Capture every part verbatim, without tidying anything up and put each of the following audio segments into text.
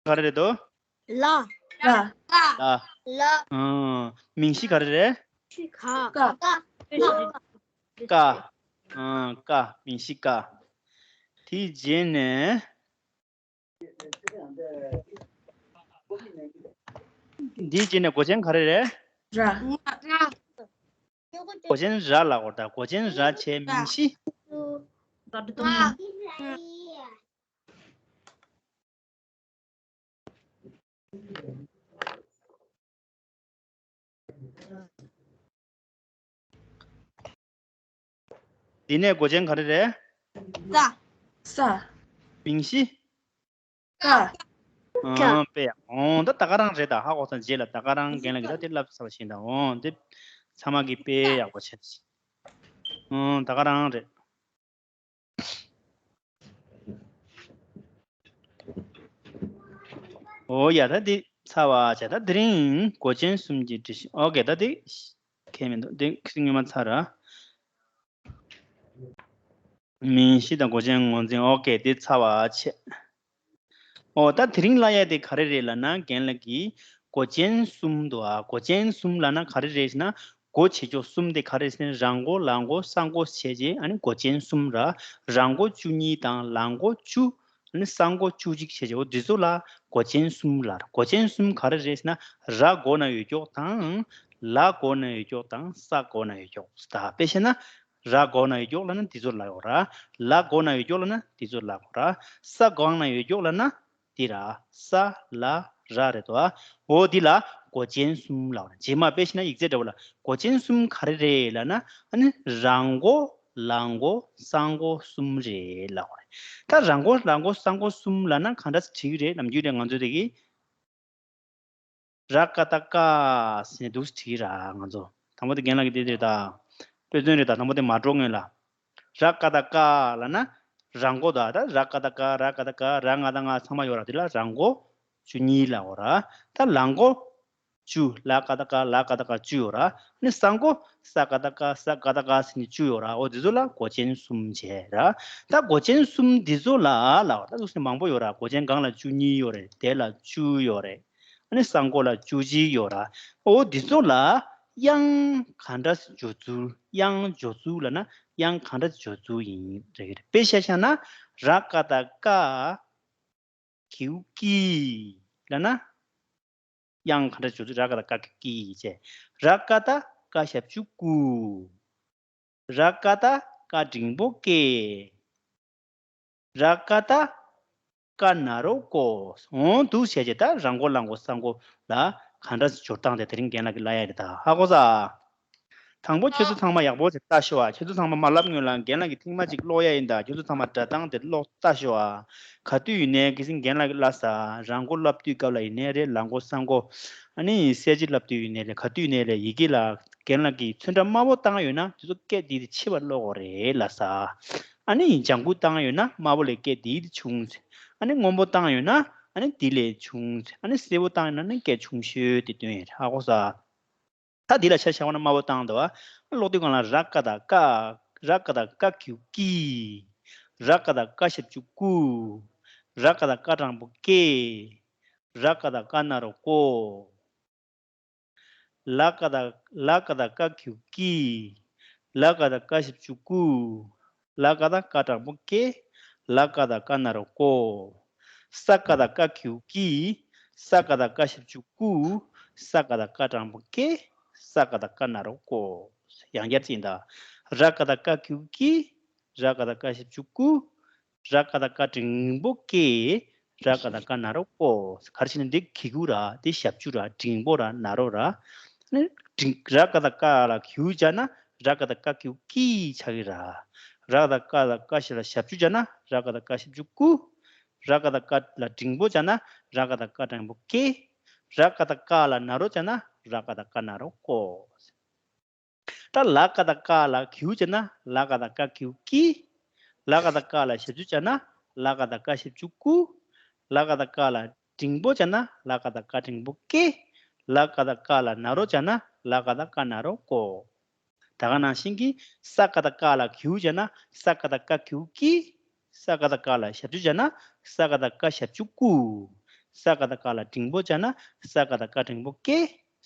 ག་རེ་རེད་དོ། ལ། ལ། ལ། ལ། ལ། ཨང་། མིང་གཞི་ག་རེ་རེད། ཤི་ག་ཀ། ཀ། ཀ། ཨང་། ཀ། མིང་གཞི་ཀ། དེའི་རྗེས་ནས། འདིའི་རྗེས་ནས་མགོ་ཅན་ག་རེ་རེད། ར། མགོ་ཅན་ར་ལ་གོ་ད། མགོ་ཅན་ར་བྱས་མིང་གཞི། ར། འདི་ནས་མགོ་ཅན་ག་རེ་རེད། ས། ས། མིང་གཞི། ཀ། ཨང་། དཔེ་ཡག་འོང་། ད་ད་ག་རང་རེད་ད། ཧ་གོ་སོང་། རྗེས་ལ་ད་ག་རང་རྒན་ལགས་ཀྱིས་ད་དེ་ལབ་ཚར་བ་ཞིག་ད། འོང་། དེ་ཚང་མ་གིས་དཔེ་ཡག་པོ་བྱས། ཨང་། ད་ག་རང་རེད། ཨོ་ཡ། ད་འདི་ཚར་བ་བྱས། ད་དེ་རིང་མགོ་ཅན་གསུམ་གྱི་འགྲེལ་བཤད། ཨོ་ཀེ། ད་འདི་ཁས་མི་འདུག་འདི་ཁས་སྔོན་མ་ཚར་ར། མིང་གཞི་དང་མགོ་ཅན་ངོས་འཛིན། ཨོ་ཀེ། འདི་ཚར་བ་བྱས། ཨོ་ད་དེ་རིང་ལབ་ཡ་དེ་ག་རེ་རེད་ལབ་ན། རྒན་ལགས་ཀྱིས་མགོ་ཅན་གསུམ་འདུག་ཨ། མགོ་ཅན་གསུམ་ལབ་ན་ག་རེ་རེད་ཟེར་ན། མགོ་བྱེད་ཕྱོགས་གསུམ་དེ་ག་རེ་ཟེར་ན། ར་མགོ་ལ་མགོ་ས་མགོ་བྱས་རྗེས་ཨ་ནི་མགོ་ཅན་གསུམ་ར། ར་མགོ་བཅུ་གཉིས་དང་ལ་མགོ་བཅུ། ཨ་ནི་ས་མགོ་བཅུ་གཅིག་བྱས་རྗེས། འོ་འདི་ཚོ་ལ་མགོ་ཅན་གསུམ་ལབ་ར། མགོ་ཅན་གསུམ་ག་རེ་རེད་ཟེར་ན། ར་མགོ་ན་ཡོད་ཕྱོགས་དང་། ལ་མགོ་ན་ཡོད་ཕྱོགས་དང་། ས་མགོ་ན་ཡོད་ཕྱོགས་ད། དཔེ་བཤད་ན། ར་མགོ་ན་ཡོད་ཕྱོགས་ལབ་ན་འདི་ཚོ་ལ་ཡོད་ར། ལ་མགོ་ན་ཡོད་ཕྱོགས་ལབ་ན་འདི་ཚོ་ལ་ཡོད་ར། ས་སྒང་ན་ཡོད་ཕྱོགས་ལབ་ན་འདི་ར། ས་ལ་ར་རེད་དོ། འོ་འདི་ལ་མགོ་ཅན་གསུམ་ལབ་ར། རྗེས་མ་དཔེ་བཤད་ན་ཡིག་ཚད་འདྲ་བོ་ལ་མགོ་ཅན་གསུམ་ག་རེ་རེད་ལབ་ན། ཨ་ནི་ར་མགོ་ལ་མགོ་ས་མགོ་གསུམ་རེད་ལབ་ར། ད་ར་མགོ་ལ་མགོ་ས་མགོ་གསུམ་ལབ་ན་གང་འདྲ་བྲིས་ཀྱི་རེད། ནམ་རྒྱུན་རེད་ང་ཚོ་དེ་གི། ར་ཀ་བཏགས་ཀ་ཟེར་ནས་འདུག་སེ་བྲིས་ར་ང་ཚོ། དང་པོ་དེ་རྒན་ལགས་ཀྱིས་དེ་དེ་ད། དཔེ་མཚོན་རེད་ད། དང་པོ་དེ་མ་འགྲོ་སྔོན་ལ། ར་ཀ་བཏགས་ཀ་ལབ་ན། ར་མགོ་ད། ད་ར་ཀ་བཏགས་ཀ། ར་ཀ་བཏགས་ཀ། ར་ང་བཏགས་ང་ཚང་མ་ཡོད་ར། དེ་ལ་ར་མགོ་བཅུ་གཉིས་ལབ་འོ་ར། ད་ལ་མགོ་བཅུ། ལ་ཀ་བཏགས་ཀ། ལ་ཀ་བཏགས་ཀ་བཅུ་ཡོད་ར། ནི་ས་མགོ་ས་ཀ་བཏགས་ཀ། ས་ཀ་བཏགས་ཀ་ཟེར་ནས་བཅུ་ཡོད་ར། འོ་འདི་ཚོ་ལ་མགོ་ཅན་གསུམ་བྱས་ར། ད་མགོ་ཅན་གསུམ་འདི་ཚོ་ལ་ལབ་འོ། ད་འདུག་སེ་མང་པོ་ཡོད་ར། མགོ་ཅན་སྒང་ལ་བཅུ་གཉིས་ཡོད་རེད། དེ་ལ་བཅུ་ཡོད་རེད། ཨ་ནི་ས་མགོ་ལ་བཅུ་གཅིག་ཡོད་ར། འོ་འདི་ཚོ་ལ་དབྱངས་ག་འདྲ་སྦྱོར་ཚུལ། དབྱངས་སྦྱོར་ཚུལ་ལབ་ན་དབྱངས་ག་འདྲ་སྦྱོར་ཚུལ་ཡིན་རེད། དཔེ་བཞག་བཞག་ན། ར་ཀ་བཏགས་ཀ། གིའུ་ཀི་ལབ་ན། དབྱངས་ག་འདྲ་སྦྱོར་ཚུལ། ར་ཀ་བཏགས་ཀ་གིའུ་ཀི་བྱས། ར་ཀ་བཏགས་ཀ་ཞབས་ཀྱུ་ཀུ། ར་ཀ་བཏགས་ཀ་འགྲེང་བུ་ཀེ། ར་ཀ་བཏགས་ཀ་ན་རོ་ཀོ། འོང་འདུག་བྱས་རྗེས་ད་ར་མགོ་ལ་མགོ་ས་མགོ་ལ་ག་འདྲ་སྦྱོར་སྟངས་དེ་དེ་རིང་རྒན་ལགས་ཀྱིས་ལབ་ཡ་རེད་ད། ཧ་གོ་ས། དང་པོ་ཁྱེད་ཚོ་ཚང་མ་ཡག་པོ་ཞིག་ལྟ་ཤོག་ཨ། ཁྱེད་ཚོ་ཚང་མ་མ་ལབ་སྔོན་ལ་རྒན་ལགས་ཀྱིས་ཐེངས་མ་གཅིག་ཀློག་ཡ་ཡིན་ད། ཁྱེད་ཚོ་ཚང་མ་སྒྲ་གདངས་དེ་ཀློག་ལྟ་ཤོག་ཨ། ག་དུས་ཡིན་ནའི་གལ་སྲིད་རྒན་ལགས་ཀྱིས་ལབ་ས། ར་མགོ་ལབ་དུས་སྐབས་ལ་ཡིན་ནའི་རེད། ལ་མགོ་ས་མགོ། ཨ་ནི་གསལ་བྱེད་ལབ་དུས་ཡིན་ནའི་རེད། ག་དུས་ཡིན་ནའི་རེད། ཡི་གེ་ལ་རྒན་ལགས་ཀྱིས་ཚོན་ཁྲ་དམར་པོ་བཏང་ཡོད་ན་དེ་ཚོ་སྐད་འདི་དེ་ཕྱེ་བ་ཀློག་དགོས་རེད་ལབ་ས། ཨ་ནི་ལྗང་གུ་བཏང་ཡོད་ན་དམར་པོ་ལས་སྐད་འདི་དེ་ཆུང་ཟེར། ཨ་ནི་སྔོན་པོ་བཏང་ཡོད་ན་ཨ་ནི་འདི་ལས་ཆུང་ཟེར། ཨ་ནི་སེར་པོ་བཏང་ཡོད་ན་ནི་སྐད་ཆུང་ཤོས་དེ་སྟོན་ཡོད་རེད། ཧ་གོ་ས། ད་འདི་ལ་ཆ་བཞག་པ་ན་དམར་པོ་བཏང་འདུག་བ། ཀློག་དུས་སྒང་ལ་ར་ཀ་བཏགས་ཀ། ར་ཀ་བཏགས་ཀ་གིའུ་ཀི། ར་ཀ་བཏགས་ཀ་ཞབས་ཀྱུ་ཀུ། ར་ཀ་བཏགས་ཀ་འགྲེང་བུ་ཀེ། ར་ཀ་བཏགས་ཀ་ན་རོ་ཀོ། ལ་ཀ་བཏགས། ལ་ཀ་བཏགས་ཀ་གིའུ་ཀི། ལ་ཀ་བཏགས་ཀ་ཞབས་ཀྱུ་ཀུ། ལ་ཀ་བཏགས་ཀ་འགྲེང་བུ་ཀེ། ལ་ཀ་བཏགས་ཀ་ན་རོ་ཀོ། ས་ཀ་བཏགས་ཀ་གིའུ་ཀི། ས་ཀ་བཏགས་ཀ་ཞབས་ཀྱུ་ཀུ། ས་ཀ་བཏགས་ཀ་འགྲེང་བུ་ཀེ། ས་ཀ་བཏགས་ཀ་ན་རོ་ཀོ། ཡང་བསྐྱར་ཅིག་ཡིན་ད། ར་ཀ་བཏགས་ཀ་གིའུ་ཀི། ར་ཀ་བཏགས་ཀ་ཞབས་ཀྱུ་ཀུ། ར་ཀ་བཏགས་ཀ་འགྲེང་བུ་ཀེ། ར་ཀ་བཏགས་ཀ་ན་རོ་ཀོ། ག་རེ་བྱས་ན་འདི་གི་གུ་ར། འདི་ཞབས་ཀྱུ་ར། འགྲེང་བུ་ར། ན་རོ་ར། ནི་འགྲེང་། ར་ཀ་བཏགས་ཀ་ལ་གིའུ་སྦྱར་ན་ར་ཀ་བཏགས་ཀ་གིའུ་ཀི་ཆགས་ཀྱི་ར། ར་ཀ་བཏགས་ཀ་ལ་ཀ་ཞབས་ལ་ཞབས་ཀྱུ་སྦྱར་ན་ར་ཀ་བཏགས་ཀ་ཞབས་ཀྱུ་ཀུ། ར་ཀ་བཏགས་ཀ་ལ་འགྲེང་བུ་སྦྱར་ན་ར་ཀ་བཏགས་ཀ་འགྲེང་བུ་ཀེ། ར་ཀ་བཏགས་ཀ་ལ་ན་རོ་སྦྱར་ན་ར་ཀ་བཏགས་ཀ་ན་རོ་ཀོ། ད་ལ་ཀ་བཏགས་ཀ་ལ་གིའུ་སྦྱར་ན་ལ་ཀ་བཏགས་ཀ་གིའུ་ཀི། ལ་ཀ་བཏགས་ཀ་ལ་ཞབས་ཀྱུ་སྦྱར་ན་ལ་ཀ་བཏགས་ཀ་ཞབས་ཀྱུ་ཀུ། ལ་ཀ་བཏགས་ཀ་ལ་འགྲེང་བུ་སྦྱར་ན་ལ་ཀ་བཏགས་ཀ་འགྲེང་བུ་ཀེ། ལ་ཀ་བཏགས་ཀ་ལ་ན་རོ་སྦྱར་ན་ལ་ཀ་བཏགས་ཀ་ན་རོ་ཀོ། ད་ག་ནང་བཞིན་གྱི་ས་ཀ་བཏགས་ཀ་ལ་གིའུ་སྦྱར་ན་ས་ཀ་བཏགས་ཀ་གིའུ་ཀི། ས་ཀ་བཏགས་ཀ་ལ་ཞབས་ཀྱུ་སྦྱར་ན་ས་ཀ་བཏགས་ཀ་ཞབས་ཀྱུ་ཀུ། ས་ག་བཏགས་སྐ་ལ་འགྲེང་བུ་བྱས་ན་ས་ག་བཏགས་སྐ་འགྲེང་བུ་སྐེ།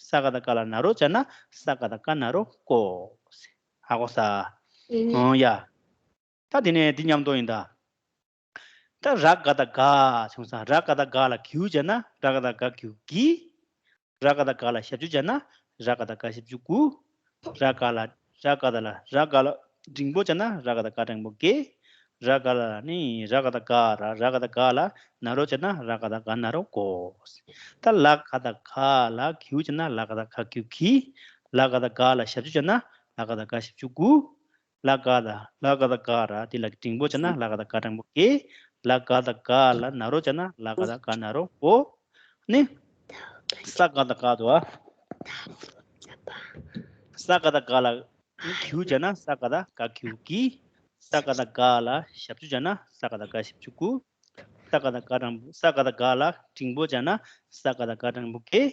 ས་ག་བཏགས་སྐ་ལ་ན་རོ་བྱས་ན་ས་ག་བཏགས་སྐ་ན་རོ་སྐོ། ཧ་གོ་ས། ཨོ་ཡ། ད་དེ་ནས་འདི་མཉམ་དུ་ཡིན་ད། ད་ར་ག་བཏགས་ག་བྱུང་ས། ར་ག་བཏགས་ག་ལ་གིའུ་བྱས་ན་ར་ག་བཏགས་ག་གིའུ་གི། ར་ག་བཏགས་ག་ལ་ཞབས་ཀྱུ་བྱས་ན་ར་ག་བཏགས་ག་ཞབས་ཀྱུ་གུ། ར་ག་ལ་ར་ག་བཏགས་ལ་ར་ག་ལ་འགྲེང་བུ་བྱས་ན་ར་ག་བཏགས་ག་འགྲེང་བུ་གེ། ར་ག་ལ་ནི་ར་ག་བཏགས་ག་ར། ར་ག་བཏགས་ག་ལ་ན་རོ་བྱས་ན་ར་ག་བཏགས་ག་ན་རོ་གོ། ད་ལ་ག་བཏགས་ག་ལ་གིའུ་བྱས་ན་ལ་ག་བཏགས་ག་གིའུ་གི། ལ་ག་བཏགས་ག་ལ་ཞབས་ཀྱུ་བྱས་ན་ལ་ག་བཏགས་ག་ཞབས་ཀྱུ་གུ། ལ་ག་ད་ལ་ག་བཏགས་ག་ར། དེ་ལ་འགྲེང་བུ་བྱས་ན་ལ་ག་བཏགས་ག་འགྲེང་བུ་གེ། ལ་ག་བཏགས་ག་ལ་ན་རོ་བྱས་ན་ལ་ག་བཏགས་ག་ན་རོ་གོ། ནི། ས་ག་བཏགས་སྐ་དུ་བ། ས་ག་བཏགས་སྐ་ལ་གིའུ་བྱས་ན་ས་ག་བཏགས་སྐ་གིའུ་གི། ས་ག་བཏགས་སྐ་ལ་ཞབས་ཀྱུ་བྱས་ན་ས་ག་བཏགས་སྐ་ཞབས་ཀྱུ་གུ། ས་ག་བཏགས་སྐ་འགྲེང་བུ། ས་ག་བཏགས་སྐ་ལ་འགྲེང་བུ་བྱས་ན་ས་ག་བཏགས་སྐ་འགྲེང་བུ་གེ།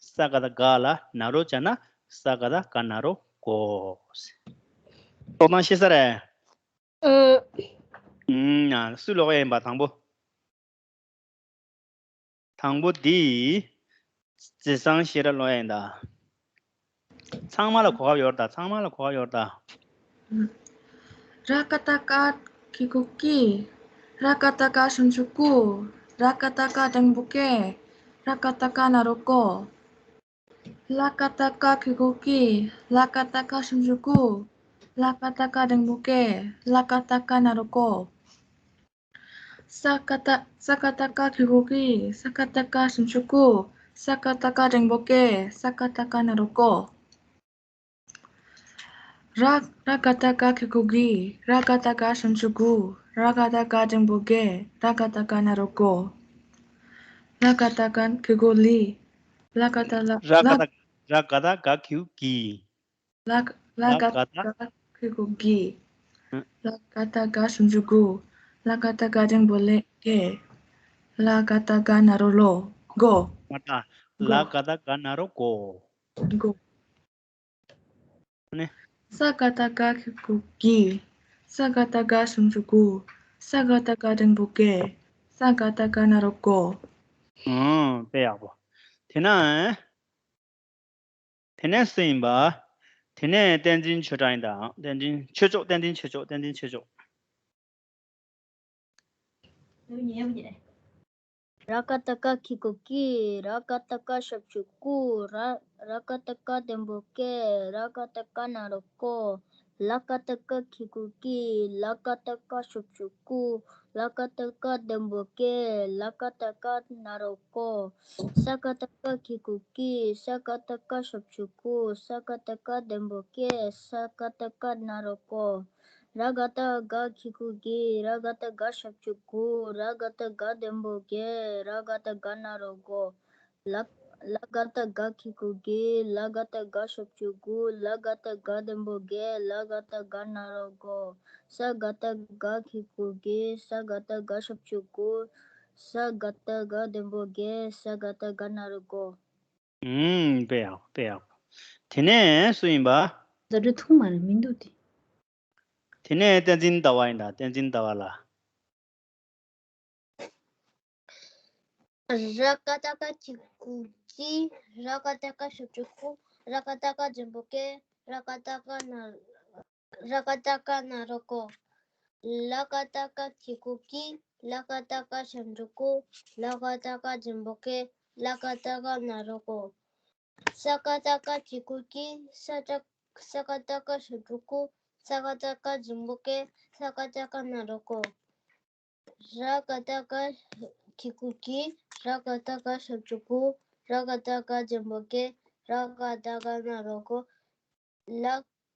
ས་ག་བཏགས་སྐ་ལ་ན་རོ་བྱས་ན་ས་ག་བཏགས་སྐ་ན་རོ་གོ། རྟོགས་སྟངས་ཤེས་ས་རེད། ཨ། ཨུམ། ཡ། སུ་ཀློག་ཡ་ཡིན་པ་དང་པོ། དང་པོ་འདི། རྗེ་བཟང་ཤེས་རབ་ཀློག་ཡ་ཡིན་ད། ཚང་མ་ལ་གོ་སྐབས་ཡོད་ད། ཚང་མ་ལ་གོ་སྐབས་ཡོད་ད། ར་ག་བཏགས་རྐ་གི་གུ་གི། ར་ག་བཏགས་རྐ་ཞབས་ཀྱུ་རྐུ། ར་ག་བཏགས་རྐ་འགྲེང་བུ་རྐེ། ར་ག་བཏགས་རྐ་ན་རོ་རྐོ། ལ་ག་བཏགས་ལྐ་གི་གུ་ལྐི། ལ་ག་བཏགས་ལྐ་ཞབས་ཀྱུ་ལྐུ། ལ་ག་བཏགས་ལྐ་འགྲེང་བུ་ལྐེ། ལ་ག་བཏགས་ལྐ་ན་རོ་ལྐོ། ས་ག་བཏགས། ས་ག་བཏགས་སྐ་གི་གུ་སྐི། ས་ག་བཏགས་སྐ་ཞབས་ཀྱུ་སྐུ། ས་ག་བཏགས་སྐ་འགྲེང་བུ་སྐེ། ས་ག་བཏགས་སྐ་ན་རོ་སྐོ། ར། ར་ག་བཏགས་རྐ་གི་གུ་རྐི། ར་ག་བཏགས་རྐ་ཞབས་ཀྱུ་རྐུ། ར་ག་བཏགས་རྐ་འགྲེང་བུ་རྐེ། ར་ག་བཏགས་རྐ་ན་རོ་རྐོ། ལ་ག་བཏགས་ལྐ་གི་གུ་ལྐི། ལ་ག་བཏགས་ལ། ར་ག་བཏགས། ར་ག་བཏགས་ལྐ་གི་གུ་ལྐི། ལ། ལ་ག་བཏགས་ལྐ་གི་གུ་ལྐི། ལ་ག་བཏགས་ལྐ་ཞབས་ཀྱུ་ལྐུ། ལ་ག་བཏགས་ལྐ་འགྲེང་བུ་ལྐེ། ལ་ག་བཏགས་ལྐ་ན་རོ་ལྐོ། མ་ད། ལ་ག་བཏགས་ལྐ་ན་རོ་ལྐོ། ལྐོ། ནི། ས་ག་བཏགས་སྐ་གི་གུ་སྐི། ས་ག་བཏགས་སྐ་ཞབས་ཀྱུ་སྐུ། ས་ག་བཏགས་སྐ་འགྲེང་བུ་སྐེ། ས་ག་བཏགས་སྐ་ན་རོ་སྐོ། ཨང་། དཔེ་ཡག་པོ། དེ་ན། དེ་ནས་སུ་ཡིན་པ། དེ་ནས་བསྟན་འཛིན་ཆོས་གྲགས་ཡིན་ད། བསྟན་འཛིན་ཆོས་མཆོག་བསྟན་འཛིན་ཆོས་མཆོག་བསྟན་འཛིན་ཆོས་མཆོག་ར་ག་བཏགས་རྐ་གི་གུ་རྐི། ར་ག་བཏགས་རྐ་ཞབས་ཀྱུ་རྐུ། ར། ར་ག་བཏགས་རྐ་འགྲེང་བུ་རྐེ། ར་ག་བཏགས་རྐ་ན་རོ་རྐོ། ལ་ག་བཏགས་ལྐ་གི་གུ་ལྐི། ལ་ག་བཏགས་ལྐ་ཞབས་ཀྱུ་ལྐུ། ལ་ག་བཏགས་ལྐ་འགྲེང་བུ་ལྐེ། ལ་ག་བཏགས་ལྐ་ན་རོ་རྐོ། ས་ག་བཏགས་སྐ་གི་གུ་སྐི། ས་ག་བཏགས་སྐ་ཞབས་ཀྱུ་སྐུ། ས་ག་བཏགས་སྐ་འགྲེང་བུ་སྐེ། ས་ག་བཏགས་སྐ་ན་རོ་སྐོ། ར་ག་བཏགས་རྒ་གི་གུ་རྒི། ར་ག་བཏགས་རྒ་ཞབས་ཀྱུ་རྒུ། ར་ག་བཏགས་རྒ་འགྲེང་བུ་རྒེ། ར་ག་བཏགས་རྒ་ན་རོ་རྒོ། ལ། ལ་ག་བཏགས་ལྒ་གི་གུ་ལྒི། ལ་ག་བཏགས་ལྒ་ཞབས་ཀྱུ་ལྒུ། ལ་ག་བཏགས་ལྒ་འགྲེང་བུ་ལྒེ། ལ་ག་བཏགས་ལྒ་ན་རོ་ལྒོ། ས་ག་བཏགས་སྒ་གི་གུ་སྒི། ས་ག་བཏགས་སྒ་ཞབས་ཀྱུ་སྒུ། ས་ག་བཏགས་སྒ་འགྲེང་བུ་སྒེ། ས་ག་བཏགས་སྒ་ན་རོ་སྒོ། ཨུམ། དཔེ་ཡག་པོ། དཔེ་ཡག་པོ། དེ་ནས་སུ་ཡིན་པ། བརྡ་སྤྲོད་ཐུང་མ་རེད། མི་འདུག་དེ། དེ་ནས་བསྟན་འཛིན་ཟླ་བ་ཡིན་ད། བསྟན་འཛིན་ཟླ་བ་ལ། ར་ག་བཏགས་རྒ་གི་གུ་རྒི། ར་ག་བཏགས་རྒ་ཞབས་ཀྱུ་རྒུ། ར་ག་བཏགས་རྒ་འགྲེང་བུ་རྒེ། ར་ག་བཏགས་རྒ་ན། ར་ག་བཏགས་རྒ་ན་རོ་རྒོ། ལ་ག་བཏགས་ལྒ་གི་གུ་ལྒི། ལ་ག་བཏགས་ལྒ་ཞབས་ཀྱུ་ལྒུ། ལ་ག་བཏགས་རྒ་འགྲེང་བུ་རྒེ། ལ་ག་བཏགས་རྒ་ན་རོ་རྒོ། ས་ག་བཏགས་སྐ་གི་གུ་སྐི། ས་ག། ས་ག་བཏགས་སྐ་ཞབས་ཀྱུ་སྐུ། ས་ག་བཏགས་སྐ་འགྲེང་བུ་སྐེ། ས་ག་བཏགས་སྐ་ན་རོ་སྐོ། ར་ག་བཏགས་རྒ་གི་གུ་རྒི། ར་ག་བཏགས་རྒ་ཞབས་ཀྱུ་རྒུ། ར་ག་བཏགས་རྒ་འགྲེང་བུ་རྒེ། ར་ག་བཏགས་རྒ་ན་རོ་རྒོ། ལ་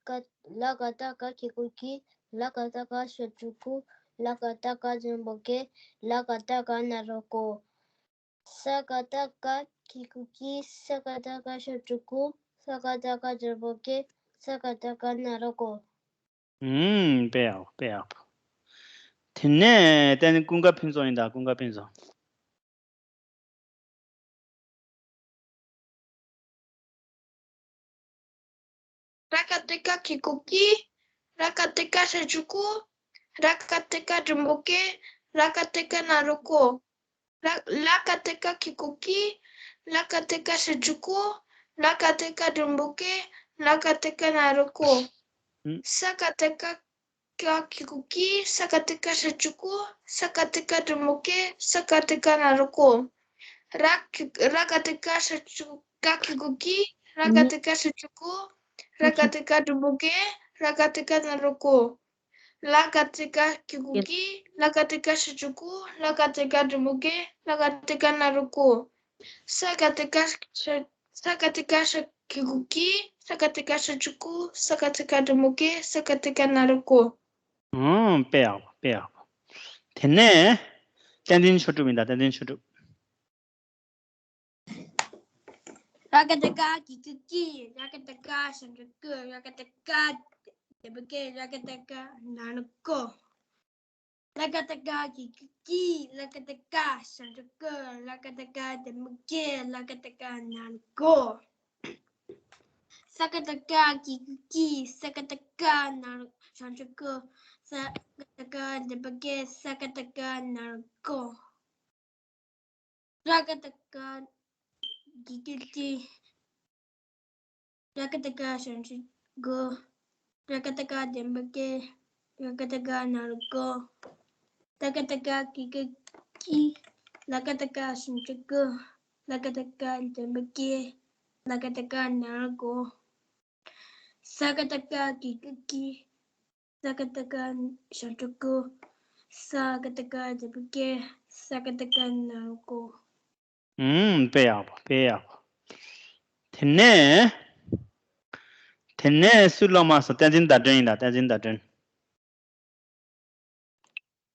ག། ལ་ག་བཏགས་ལྒ་གི་གུ་ལྒི། ལ་ག་བཏགས་ལྒ་ཞབས་ཀྱུ་ལྒུ། ལ་ག་བཏགས་རྒ་འགྲེང་བུ་ལྒེ། ལ་ག་བཏགས་རྒ་ན་རོ་རྒོ། ས་ག་བཏགས་སྐ་གི་གུ་སྐི། ས་ག་བཏགས་སྐ་ཞབས་ཀྱུ་སྐུ། ས་ག་བཏགས་སྐ་འགྲེང་བུ་སྐེ། ས་ག་བཏགས་སྐ་ན་རོ་རྒོ། ཨུམ། དཔེ་ཡག་པོ། དཔེ་ཡག་པོ། དེ་ནས་བསྟན་འཛིན་ཀུན་དགའ་ཕུན་ཚོགས་ཡིན་ད། ཀུན་དགའ་ཕུན་ཚོགས། ར་ག་བཏགས་རྒ་གི་གུ་རྒི། ར་ག་བཏགས་རྒ་ཞབས་ཀྱུ་རྒུ། ར་ག་བཏགས་རྒ་འགྲེང་བུ་རྒེ། ར་ག་བཏགས་རྒ་ན་རོ་རྒོ། ར་ལ་ག་བཏགས་ལྒ་གི་གུ་གི། ལ་ག་བཏགས་ལྒ་ཞབས་ཀྱུ་ལྒོ། ལ་ག་བཏགས་ལྒ་འགྲེང་བུ་ལྒེ། ལ་ག་བཏགས་ལྒ་ན་རོ་ལྒོ། ཨུམ། ས་ག་བཏགས་སྒ་གི་གུ་གི། ས་ག་བཏགས་སྒ་ཞབས་ཀྱུ་སྒོ། ས་ག་བཏགས་སྒ་འགྲེང་བུ་སྒེ། ས་ག་བཏགས་སྒ་ན་རོ་སྒོ། ར་གི་ར་ག་བཏགས་རྒ་ཞབས་ཀྱུ་རྒ་གི་གུ་གི། ར་ག་བཏགས་རྒ་ཞབས་ཀྱུ་རྒོ། ར་ག་བཏགས་རྒ་འགྲེང་བུ་རྒེ། ར་ག་བཏགས་རྒ་ན་རོ་རྒོ། ལ་ག་བཏགས་ལྒ་གི་གུ་གི། ལ་ག་བཏགས་ལྒ་ཞབས་ཀྱུ་ལྒོ། ལ་ག་བཏགས་ལྒ་འགྲེང་བུ་སྒེ། ལ་ག་བཏགས་ལྒ་ན་རོ་ལྒོ། ས་ག་བཏགས་སྒ་ས་ག་བཏགས་སྒ་ཞབས་ཀྱུ་གི། ས་ག་བཏགས་སྒ་ཞབས་ཀྱུ་སྒོ། ས་ག་བཏགས་སྒ་འགྲེང་བུ་སྒེ། ས་ག་བཏགས་སྒ་ན་རོ་ལྒོ། ཨང་། དཔེ་ཡག་པོ། དཔེ་ཡག་པོ། དེ་ནས་བསྟན་འཛིན་ཆོས་གྲུབ་ཡིན་ད། བསྟན་འཛིན་ཆོས་གྲུབ། ར་ག་བཏགས་རྒ་གི་གུ་གི། ར་ག་བཏགས་རྒ་ཞབས་ཀྱུ་རྒོ། ར་ག་བཏགས་རྒ་འགྲེང་བུ་རྒེ། ར་ག་བཏགས་རྒ་ན་རོ་རྒོ། ལ་ག་བཏགས་ལྒ་གི་གུ་གི། ལ་ག་བཏགས་རྒ་ཞབས་ཀྱུ་རྒོ། ལ་ག་བཏགས་རྒ་འགྲེང་བུ་རྒེ། ལ་ག་བཏགས་རྒ་ན་རོ་རྒོ། ས་ག་བཏགས་སྒ་གི་གུ་གི། ས་ག་བཏགས་སྒ་ན་རོ་ཞབས་ཀྱུ་སྒོ། ས་ག་བཏགས་སྒ་འགྲེང་བུ་སྒེ། ས་ག་བཏགས་སྒ་ན་རོ་སྒོ། ར་ག་བཏགས་རྒ་གི་གུ་གི། ར་ག་བཏགས་རྒ་ཞབས་ཀྱུ་རྒོ། ར་ག་བཏགས་རྒ་འགྲེང་བུ་རྒེ། ར་ག་བཏགས་རྒ་ན་རོ་རྒོ། ད་ག་བཏགས་དགའ་གི་གུ་གི། ལ་ག་བཏགས་ལྒ་ཞབས་ཀྱུ་ལྒོ། ལ་ག་བཏགས་ལྒ་འགྲེང་བུ་ལྒེ། ལ་ག་བཏགས་ལྒ་ན་རོ་ལྒོ། ས་ག་བཏགས་སྒ་གི་གུ་གི། ས་ག་བཏགས་སྒ་ཞབས་ཀྱུ་སྒོ། ས་ག་བཏགས་སྒ་འགྲེང་བུ་སྒེ། ས་ག་བཏགས་སྒ་ན་རོ་སྒོ། ཨུམ། དཔེ་ཡག་པོ། དཔེ་ཡག་པོ། དེ་ནས། དེ་ནས་སུས་ཀློག་མ་སོང་། བསྟན་འཛིན་ཟླ་སྒྲོན་ཡིན་ད། བསྟན་འཛིན་ཟླ་སྒྲོན།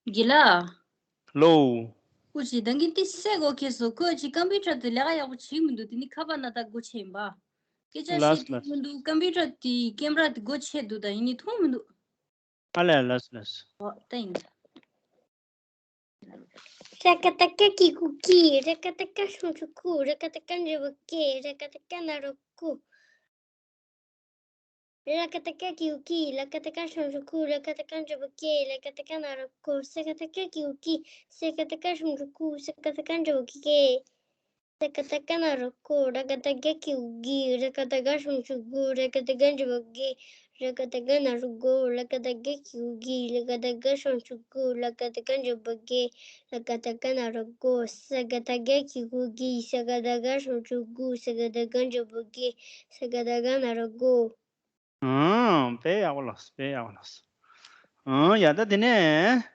རྒན་ལགས། ལོ། སྐུ་མཁྱེན། ད་གིན་ཏི་སེ་གོ་ཁེ་སོ་ཁོ་ཅི་ཀམ་པུ་ཊར་དེ་ལས་ཀ་ཡག་པོ་བྱེད་མི་འདུག་དེ་ནི་ཁ་པར་ནང་ད་སྒོ་ཕྱེ་ཡིན་པ། སྐད་ཆ་ལགས་བཤད་སོ། ཐུབ་མི་འདུག་ཀམ་པུ་ཊར་དེ་ཀེམ་ར་དེ་སྒོ་ཕྱེ་འདུག་ད་ཡིན་ནི་མཐོང་མི་འདུག་ཨ་ལས། ལགས་སོ། ལགས་སོ། ཨོ་ད་ཡིན་ད། ར་ག་བཏགས་རྒ་གི་གུ་གི། ར་ག་བཏགས་རྒ་ཞབས་ཀྱུ་རྒུ། ར་ག་བཏགས་རྒ་འགྲེང་བུ་རྒེ། ར་ག་བཏགས་རྒ་ན་རོ་རྒོ། ར་ག་བཏགས་རྒ་གི་གུ་གི། ལ་ག་བཏགས་ལྒ་ཞབས་ཀྱུ་ལྒུ། ལ་ག་བཏགས་ལྒ་འགྲེང་བུ་ལྒེ། ལ་ག་བཏགས་ལྒ་ན་རོ་ལྒོ། ས་ག་བཏགས་སྒ་གི་གུ་གི། ས་ག་བཏགས་སྒ་ཞབས་ཀྱུ་སྒུ། ས་ག་བཏགས་སྒ་འགྲེང་བུ་སྒེ། ས་ག་བཏགས་སྒ་ན་རོ་སྒོ། ར་ག་བཏགས་རྒ་གི་གུ་གི། ར་ག་བཏགས་རྒ་ཞབས་ཀྱུ་རྒུ། ར་ག་བཏགས་རྒ་འགྲེང་བུ་རྒེ། ར་ག་བཏགས་རྒ་ན་རོ་རྒོ། ལ་ག་བཏགས་རྒ་གི་གུ་གི། ལ་ག་བཏགས་རྒ་ཞབས་ཀྱུ་རྒུ། ལ་ག་བཏགས་རྒ་འགྲེང་བུ་རྒེ། ལ་ག་བཏགས་རྒ་ན་རོ་རྒོ། ས་ག་བཏགས་རྒ་གི་གུ་གི། ས་ག་བཏགས་རྒ་ཞབས་ཀྱུ་རྒུ། ས་ག་བཏགས་རྒ་འགྲེང་བུ་རྒེ། ས་ག་བཏགས་རྒ་ན་རོ་རྒོ། ཨང་། དཔེ་ཡག་པོ་ལགས། དཔེ་ཡག་པོ་ལགས། ཨང་། ཡ་ད་དེ་ནས།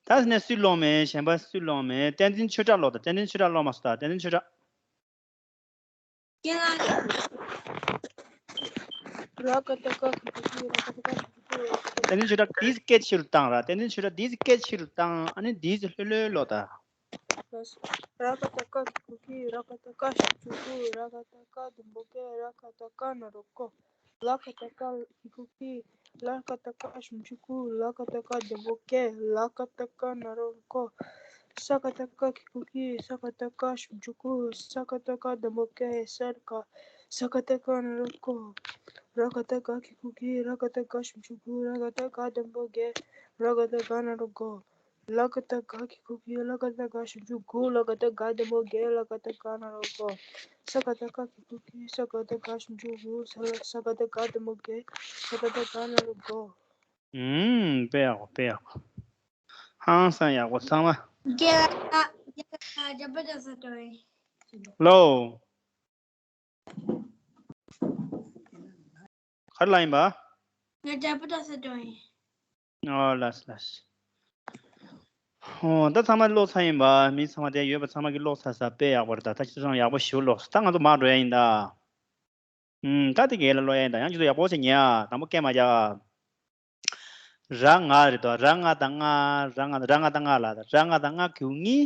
ད་དེ་ནས་སུས་ཀློག་མེད། གཞན་པ་སུས་ཀློག་མེད། བསྟན་འཛིན་ཆོས་གྲགས་ཀློག་ད། བསྟན་འཛིན་ཆོས་གྲགས་ཀློག་མ་སོང་ད། བསྟན་འཛིན་ཆོས་གྲགས། ར་ག་བཏགས་རྒ་གི་གུ་གི། ར་ག་བཏགས་རྒ་ཞབས་ཀྱུ་རྒུ། ར་ག་བཏགས་བཏན་འཛིན་ཆོས་གྲགས་དེའི་སྐད་ཆེ་རུ་བཏང་ར། བསྟན་འཛིན་ཆོས་གྲགས་དེའི་སྐད་ཆེ་རུ་བཏང་། ཨ་ནི་དེའི་ལྷོད་ལྷོད་ཀློག་ད། ར་ག་བཏགས་རྒ་གི་གུ་གི། ར་ག་བཏགས་རྒ་ཞབས་ཀྱུ་རྒུ། ར་ག་བཏགས་རྒ་འགྲེང་བུ་རྒེ། ར་ག་བཏགས་རྒ་ན་རོ་རྒོ། ལ་ག་བཏགས་ལྒ་གི་གུ་གི། ལ་ག་བཏགས་ལྒ་ཞབས་ཀྱུ་ལྒུ། ལ་ག་བཏགས་ལྒ་འགྲེང་བུ་ལྒེ། ལ་ག་བཏགས་ལྒ་ན་རོ་ལྒོ། ས་ག་བཏགས་སྒ་གི་གུ་གི། ས་ག་བཏགས་སྒ་ཞབས་ཀྱུ་སྒུ། ས་ག་བཏགས་སྒ་འགྲེང་བུ་སྒེ། ས་ག་ས་ག་བཏགས་སྒ་ན་རོ་སྒོ། ར་ག་བཏགས་རྒ་གི་གུ་གི། ར་ག་བཏགས་རྒ་ཞབས་ཀྱུ་རྒུ། ར་ག་བཏགས་རྒ་འགྲེང་བུ་རྒེ། ར་ག་བཏགས་རྒ་ན་རོ་རྒོ། ལ་ག་བཏགས་ལྒ་གི་གུ་གི། ལ་ག་བཏགས་ལྒ་ཞབས་ཀྱུ་ལྒུ། ལ་ག་བཏགས་རྒ་འགྲེང་བུ་རྒེ། ལ་ག་བཏགས་རྒ་ན་རོ་རྒོ། ས་ག་བཏགས་སྒ་གི་གུ་གི། ས་ག་བཏགས་རྒ་ཞབས་ཀྱུ་རྒུ། ས་ས་ག་བཏགས་རྒ་འགྲེང་བུ་རྒེ། ས་ག་བཏགས་རྒ་ན་རོ་རྒོ། ཨུམ། དཔེ་ཡག་པོ། དཔེ་ཡག་པོ། ཧང་སང་ཡག་པོ་ཚང་མ། རྒན་ལགས། རྒན་ལགས། རྒྱལ་པོ་དང་ས་དོ་ཡིན། ལོ། ག་རེ་ལབ་ཡིན་པ། ང་རྒྱལ་པོ་དང་ས་དོ་ཡིན། ཨོ་ལགས་ལགས། ཨོ་ད་ཚང་མ་ཀློག་ཚར་ཡིན་པ། མི་ཚང་མ་དེ་ཡོད་པ་ཚང་མ་གིས་ཀློག་ཚར་ས། དཔེ་ཡག་པོ་རེད་ད། ད་ཁྱེད་ཚང་ཡག་པོ་ཞེ་པོ་ཀློག་སོང་། ད་ང་ཚོ་མར་འགྲོ་ཡ་ཡིན་ད། ཨུམ། ད་དེ་ག་ལ་ཀློག་ཡ་ཡིན་ད། ཡང་ཁྱེད་ཚོ་ཡག་པོ་བྱས་ཉན་ཨ། དང་པོ་སྐད་མ་རྒྱག་ཨ། ར་ང་རེད་དོ། ར་ང་དང་ང་། ར་ང་ར་ང་དང་ང་ལ། ར་ང་དང་ང་གི་གུ་གི།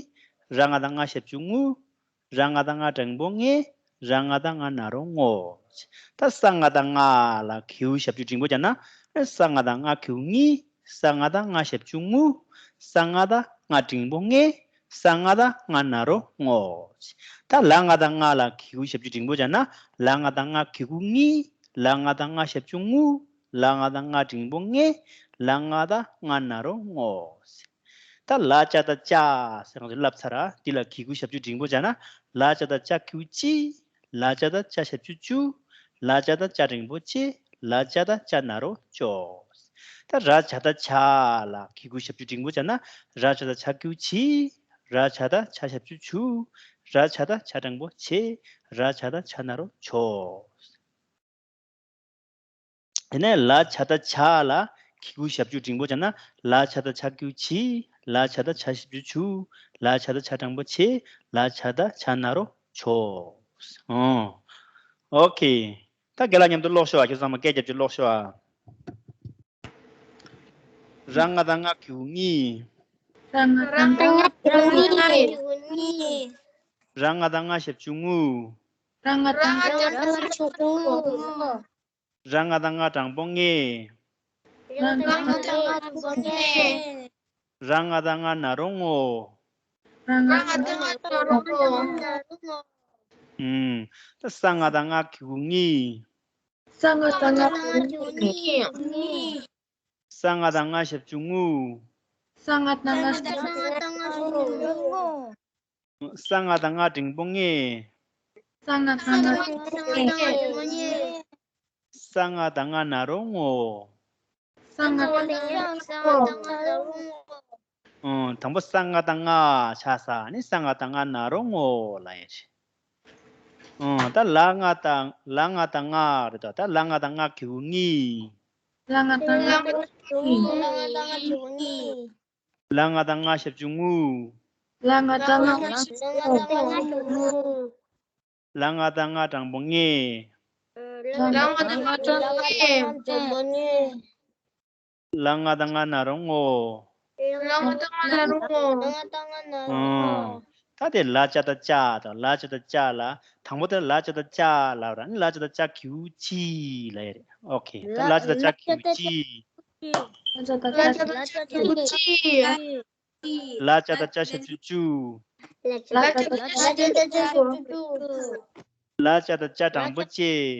ར་ང་དང་ང་ཞབས་ཀྱུ་རྔུ། ར་ང་དང་ང་འགྲེང་བུ་རྔེ། ར་ང་དང་ང་ན་རོ་རྔོ། ད་ས་ང་དང་ང་ལ་གི་གུ་ཞབས་ཀྱུ་འགྲེང་བུ་བརྒྱབ་ན། ས་ང་དང་ང་གི་གུ་གཉིས། ས་ང་དང་ང་ཞབས་ཀྱུ་རྔུ། ས་ང་དང་ང་འགྲེང་བུ་རྔེ། ས་ང་དང་ང་ན་རོ་རྔོ། ད་ལ་ང་དང་ང་ལ་གི་གུ་ཞབས་ཀྱུ་འགྲེང་བུ་བརྒྱབ་ན། ལ་ང་དང་ང་གི་གུ་གཉིས། ལ་ང་དང་ང་ཞབས་ཀྱུ་རྔུ། ལ་ང་དང་ང་འགྲེང་བུ་རྔེ། ལ་ང་དང་ང་ན་རོ་རྔོ། ད་ལ་ཅ་ད་ཅ་ཟེར་ང་ཚོ་ལབ་ཚར། འདི་ལ་གི་གུ་ཞབས་ཀྱུ་འབྲིང་པོ་བྱས་ན་ལ་ཅ་ད་ཅ་གི་གུ་ཅི། ལ་ཅ་ད་ཅ་ཞབས་ཀྱུ་ཅུ། ལ་ཅ་ད་ཅ་འབྲིང་པོ་ཅེ། ལ་ཅ་ད་ཅ་ན་རོ་ཅོ། ད་ར་ཅ་ད་ཅ་ལ་གི་གུ་ཞབས་ཀྱུ་འབྲིང་པོ་བྱས་ན་ར་ཅ་ད་ཅ་གི་གུ་ཅི། ར་ཅ་ད་ཅ་ཞབས་ཀྱུ་ཅུ། ར་ཅ་ད་ཅ་འབྲིང་པོ་ཅེ། ར་ཅ་ད་ཅ་ན་རོ་ཅོ། དེ་ནས་ལ་ཅ་ད་ཅ་ལ་གི་གུ་ཞབས་ཀྱུ་འབྲིང་པོ་བྱས་ན་ལ་ཅ་ད་ཅ་གི་གུ་ཅི། ལ་ཅ་ད་ཅ་ཞབས་ཀྱུ་ཅུ། ལ་ཅ་ད་ཅ་འབྲིང་པོ་ཅེ། ལ་ཅ་ད་ཅ་ན་རོ་ཅོ། ཨོ། ཨོ་ཁེ། ད་རྒན་ལགས་མཉམ་དུ་ཀློག་ཤོག་ཨ། ཁྱོད་ཚང་མ་སྐད་རྒྱབ་ཀྱི་ཀློག་ཤོག་ཨ། ར་ང་ད་ང་གི་གུ་ངི། ར་ང་ད་ང་གི་གུ་ངི། ར་ང་ད་ང་ཞབས་ཀྱུ་ངུ། ར་ང་ད་ང་ཞབས་ཀྱུ་ངུ། ར་ང་ད་ང་དྲང་པོ་ངེ། ར་ང་ད་ང་དྲང་པོ་ངེ། ར་ང་ད་ང་ན་རོ་ངོ་། ར་ང་ད་ང་ན་རོ་ངོ་། ཨུམ། ད་ས་ང་ད་ང་གི་གུ་ངི། ས་ང་ད་ང་གི་གུ་ངི། ས་ང་ད་ང་ཞབས་ཀྱུ་ངུ། ས་ང་ད་ང་ཞབས་ཀྱུ་ངུ། ས་ང་ད་ང་འབྲིང་པོ་ངེ། ས་ང་ད་ང་འབྲིང་པོ་ངེ། ས་ང་ད་ང་ན་རོ་ངོ་། ས་ང་ད་ང་ན་རོ་ངོ་། ཨང་། དང་པོ་ས་ང་ད་ང་ཆགས་ས་ནི་ས་ང་ད་ང་ན་རོ་ངོ་ལབ་ཡ་རེད། ཨང་། ད་ལ་ང་ད་ལ་ང་ད་ང་རེད་དོ། ད་ལ་ང་ད་ང་གི་གུ་ངི། ལ་ང་ད་ང་གི་གུ་ངི། ལ་ང་ད་ང་ཞབས་ཀྱུ་ངུ། ལ་ང་ད་ང་ཞབས་ཀྱུ་ངུ། ལ་ང་ད་ང་དྲང་པོ་ངེ། ལ་ང་ད་ང་དྲང་པོ་ངེ། ལ་ང་ད་ང་ན་རོ་ངོ་། ལ་ང་ད་ང་ན་རོ་ངོ་། ཨང་། ད་དེ་ལ་ཅ་ད་ཅ་དང་ལ་ཅ་ད་ཅ་ལ་དང་པོ་དེ་ལ་ཅ་ད་ཅ་ལབ་ར་ནི་ལ་ཅ་ད་ཅ་གི་གུ་ཅི་ལབ་ཡ་རེད། ཨོ་ཁེ། ད་ལ་ཅ་ད་ཅ་གི་གུ་ཅི། ལ་ཅ་ད་ཅ་གི་གུ་ཅི། ལ་ཅ་ད་ཅ་ཞབས་ཀྱུ་ཅུ། ལ་ཅ་ད་ཅ་ཞབས་ཀྱུ་ཅུ། ལ་ཅ་ད་ཅ་དྲང་པོ་ཅེ།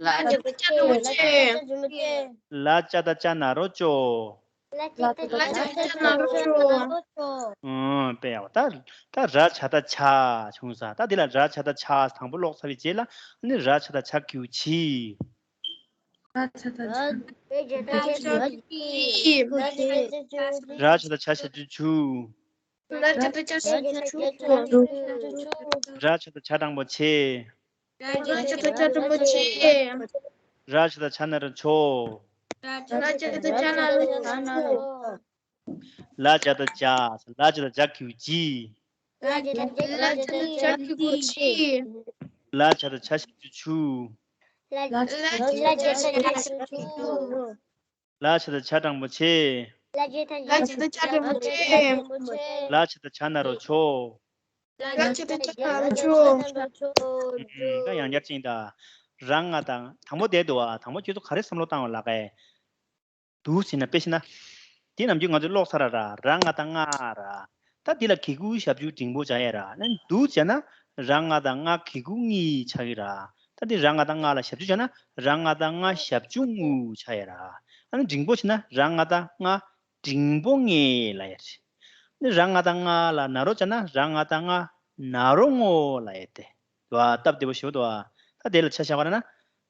ལ་ཅ་ད་ཅ་དྲང་པོ་ཅེ། ལ་ཅ་ད་ཅ་ན་རོ་ཅོ། ལ་ཅ་ད་ཅ་ན་རོ་ཅོ། ཨང་། དཔེ་ཡག་པོ། ད་ད་ར་ཅ་ད་ཅ་བྱུང་ས། ད་འདི་ལ་ར་ཅ་ད་ཅ་དང་པོ་ཀློག་ཚར་བའི་རྗེས་ལ་ནི་ར་ཅ་ད་ཅ་གི་གུ་ཅི། ར་ཅ་ད་ཅ་ཞབས་ཀྱུ་ཅུ། ར་ཅ་ད་ཅ་ཞབས་ཀྱུ་ཅུ། ར་ཅ་ད་ཅ་དྲང་པོ་ཅེ། ར་ཅ་ད་ཅ་ན་རོ་ཅོ། ལ་ཅ་ད་ཅ། ལ་ཅ་ད་ཅ་གི་གུ་ཅི། ལ་ཅ་ད་ཅ་ཞབས་ཀྱུ་ཅུ། ལ་ཅ་ད་ཅ་དྲང་པོ་ཅེ། ལ་ཅ་ད་ཅ་དྲང་པོ་ཅེ། ལ་ཅ་ད་ཅ་ན་རོ་ཅོ། ལ་ཅ་ད་ཅ་ན་རོ་ཅོ། ད་ཡང་བསྐྱར་ཅིག་ཡིན་ད། ར་ང་དང་དང་པོ་བསྡད་འདུག་ཨ། དང་པོ་ཁྱོད་ཚོ་ག་རེ་བསམ་བློ་བཏང་བ་ལགས་ཨེ། འདུག་ཟེར་ན་དཔེ་བཞག་ན། དེ་ནམ་རྒྱུན་ང་ཚོས་ཀློག་ཚར་ར་ར་ར་ང་དང་ང་ར། ད་འདི་ལ་གི་གུ་ཞབས་ཀྱུ་འབྲིང་པོ་བྱ་ཡས་ར། ཨ་ནི་འདུག་བྱས་ན་ར་ང་དང་ང་གི་གུ་ངི་ཆགས་ཀྱི་ར། ད་འདི་ར་ང་དང་ང་ལ་ཞབས་ཀྱུ་བྱས་ན་ར་ང་དང་ང་ཞབས་ཀྱུ་ངུ་ཆགས་ཡས་ར། ཨ་ནི་འབྲིང་པོ་བྱས་ན་ར་ང་དང་ང་འབྲིང་པོ་ངེ་ལབ་ཡས་རེད། འདི་ར་ང་དང་ང་ལ་ན་རོ་བྱས་ན་ར་ང་དང་ང་ན་རོ་ངོ་ལབ་ཡས་ཏེ། འདུག་ཨ། སྟབས་བདེ་པོ་ཞེ་པོ་འདུག་ཨ། ད་དེ་ལ་ཆ་བཞག་པ་ན།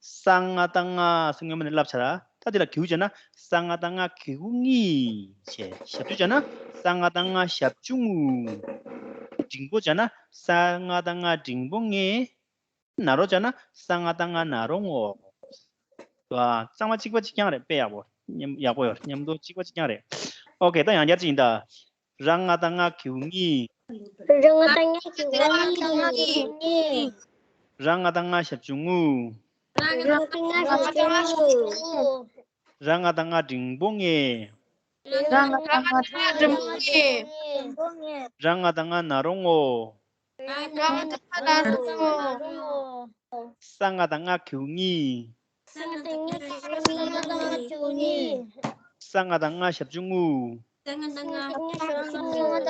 ས་ང་ད་ང་ཟེར་སྔོན་མ་ནས་ལབ་ཚར། ད་དེ་ལ་གི་གུ་བྱས་ན་ས་ང་ད་ང་གི་གུ་ངི་བྱས། ཞབས་ཀྱུ་བྱས་ན་ས་ང་ད་ང་ཞབས་ཀྱུ་ངུ། འབྲིང་པོ་བྱས་ན་ས་ང་ད་ང་འབྲིང་པོ་ངེ། ན་རོ་བྱས་ན་ས་ང་ད་ང་ན་རོ་ངོ་། འདུག་ཨ། གཙང་མ་གཅིག་པ་གཅིག་རྐྱང་རེད། དཔེ་ཡག་པོ། མཉམ་ཡག་པོ་ཡོད། མཉམ་དུ་གཅིག་པ་གཅིག་རྐྱང་རེད། ཨོ་ཁེ། ད་ཡང་བསྐྱར་ཅིག་ཡིན་ད། ར་ང་ད་ང་གི་གུ་ངི། ར་ང་ད་ང་གི་གུ་ངི། ར་ང་ད་ང་ཞབས་ཀྱུ་ངུ། ར་ང་ད་ང་ཞབས་ཀྱུ་ངུ། ར་ང་ད་ང་འབྲིང་པོ་ངེ། ར་ང་ད་ང་འབྲིང་པོ་ངེ། ར་ང་ད་ང་ན་རོ་ངོ་། ར་ང་ད་ང་ན་རོ་ངོ་། ས་ང་ད་ང་གི་གུ་ངི། ས་ང་ད་ང་གི་གུ་ངི། ས་ང་ད་ང་ཞབས་ཀྱུ་ངུ། ས་ང་ད་ང་ཞབས་ཀྱུ་ངུ།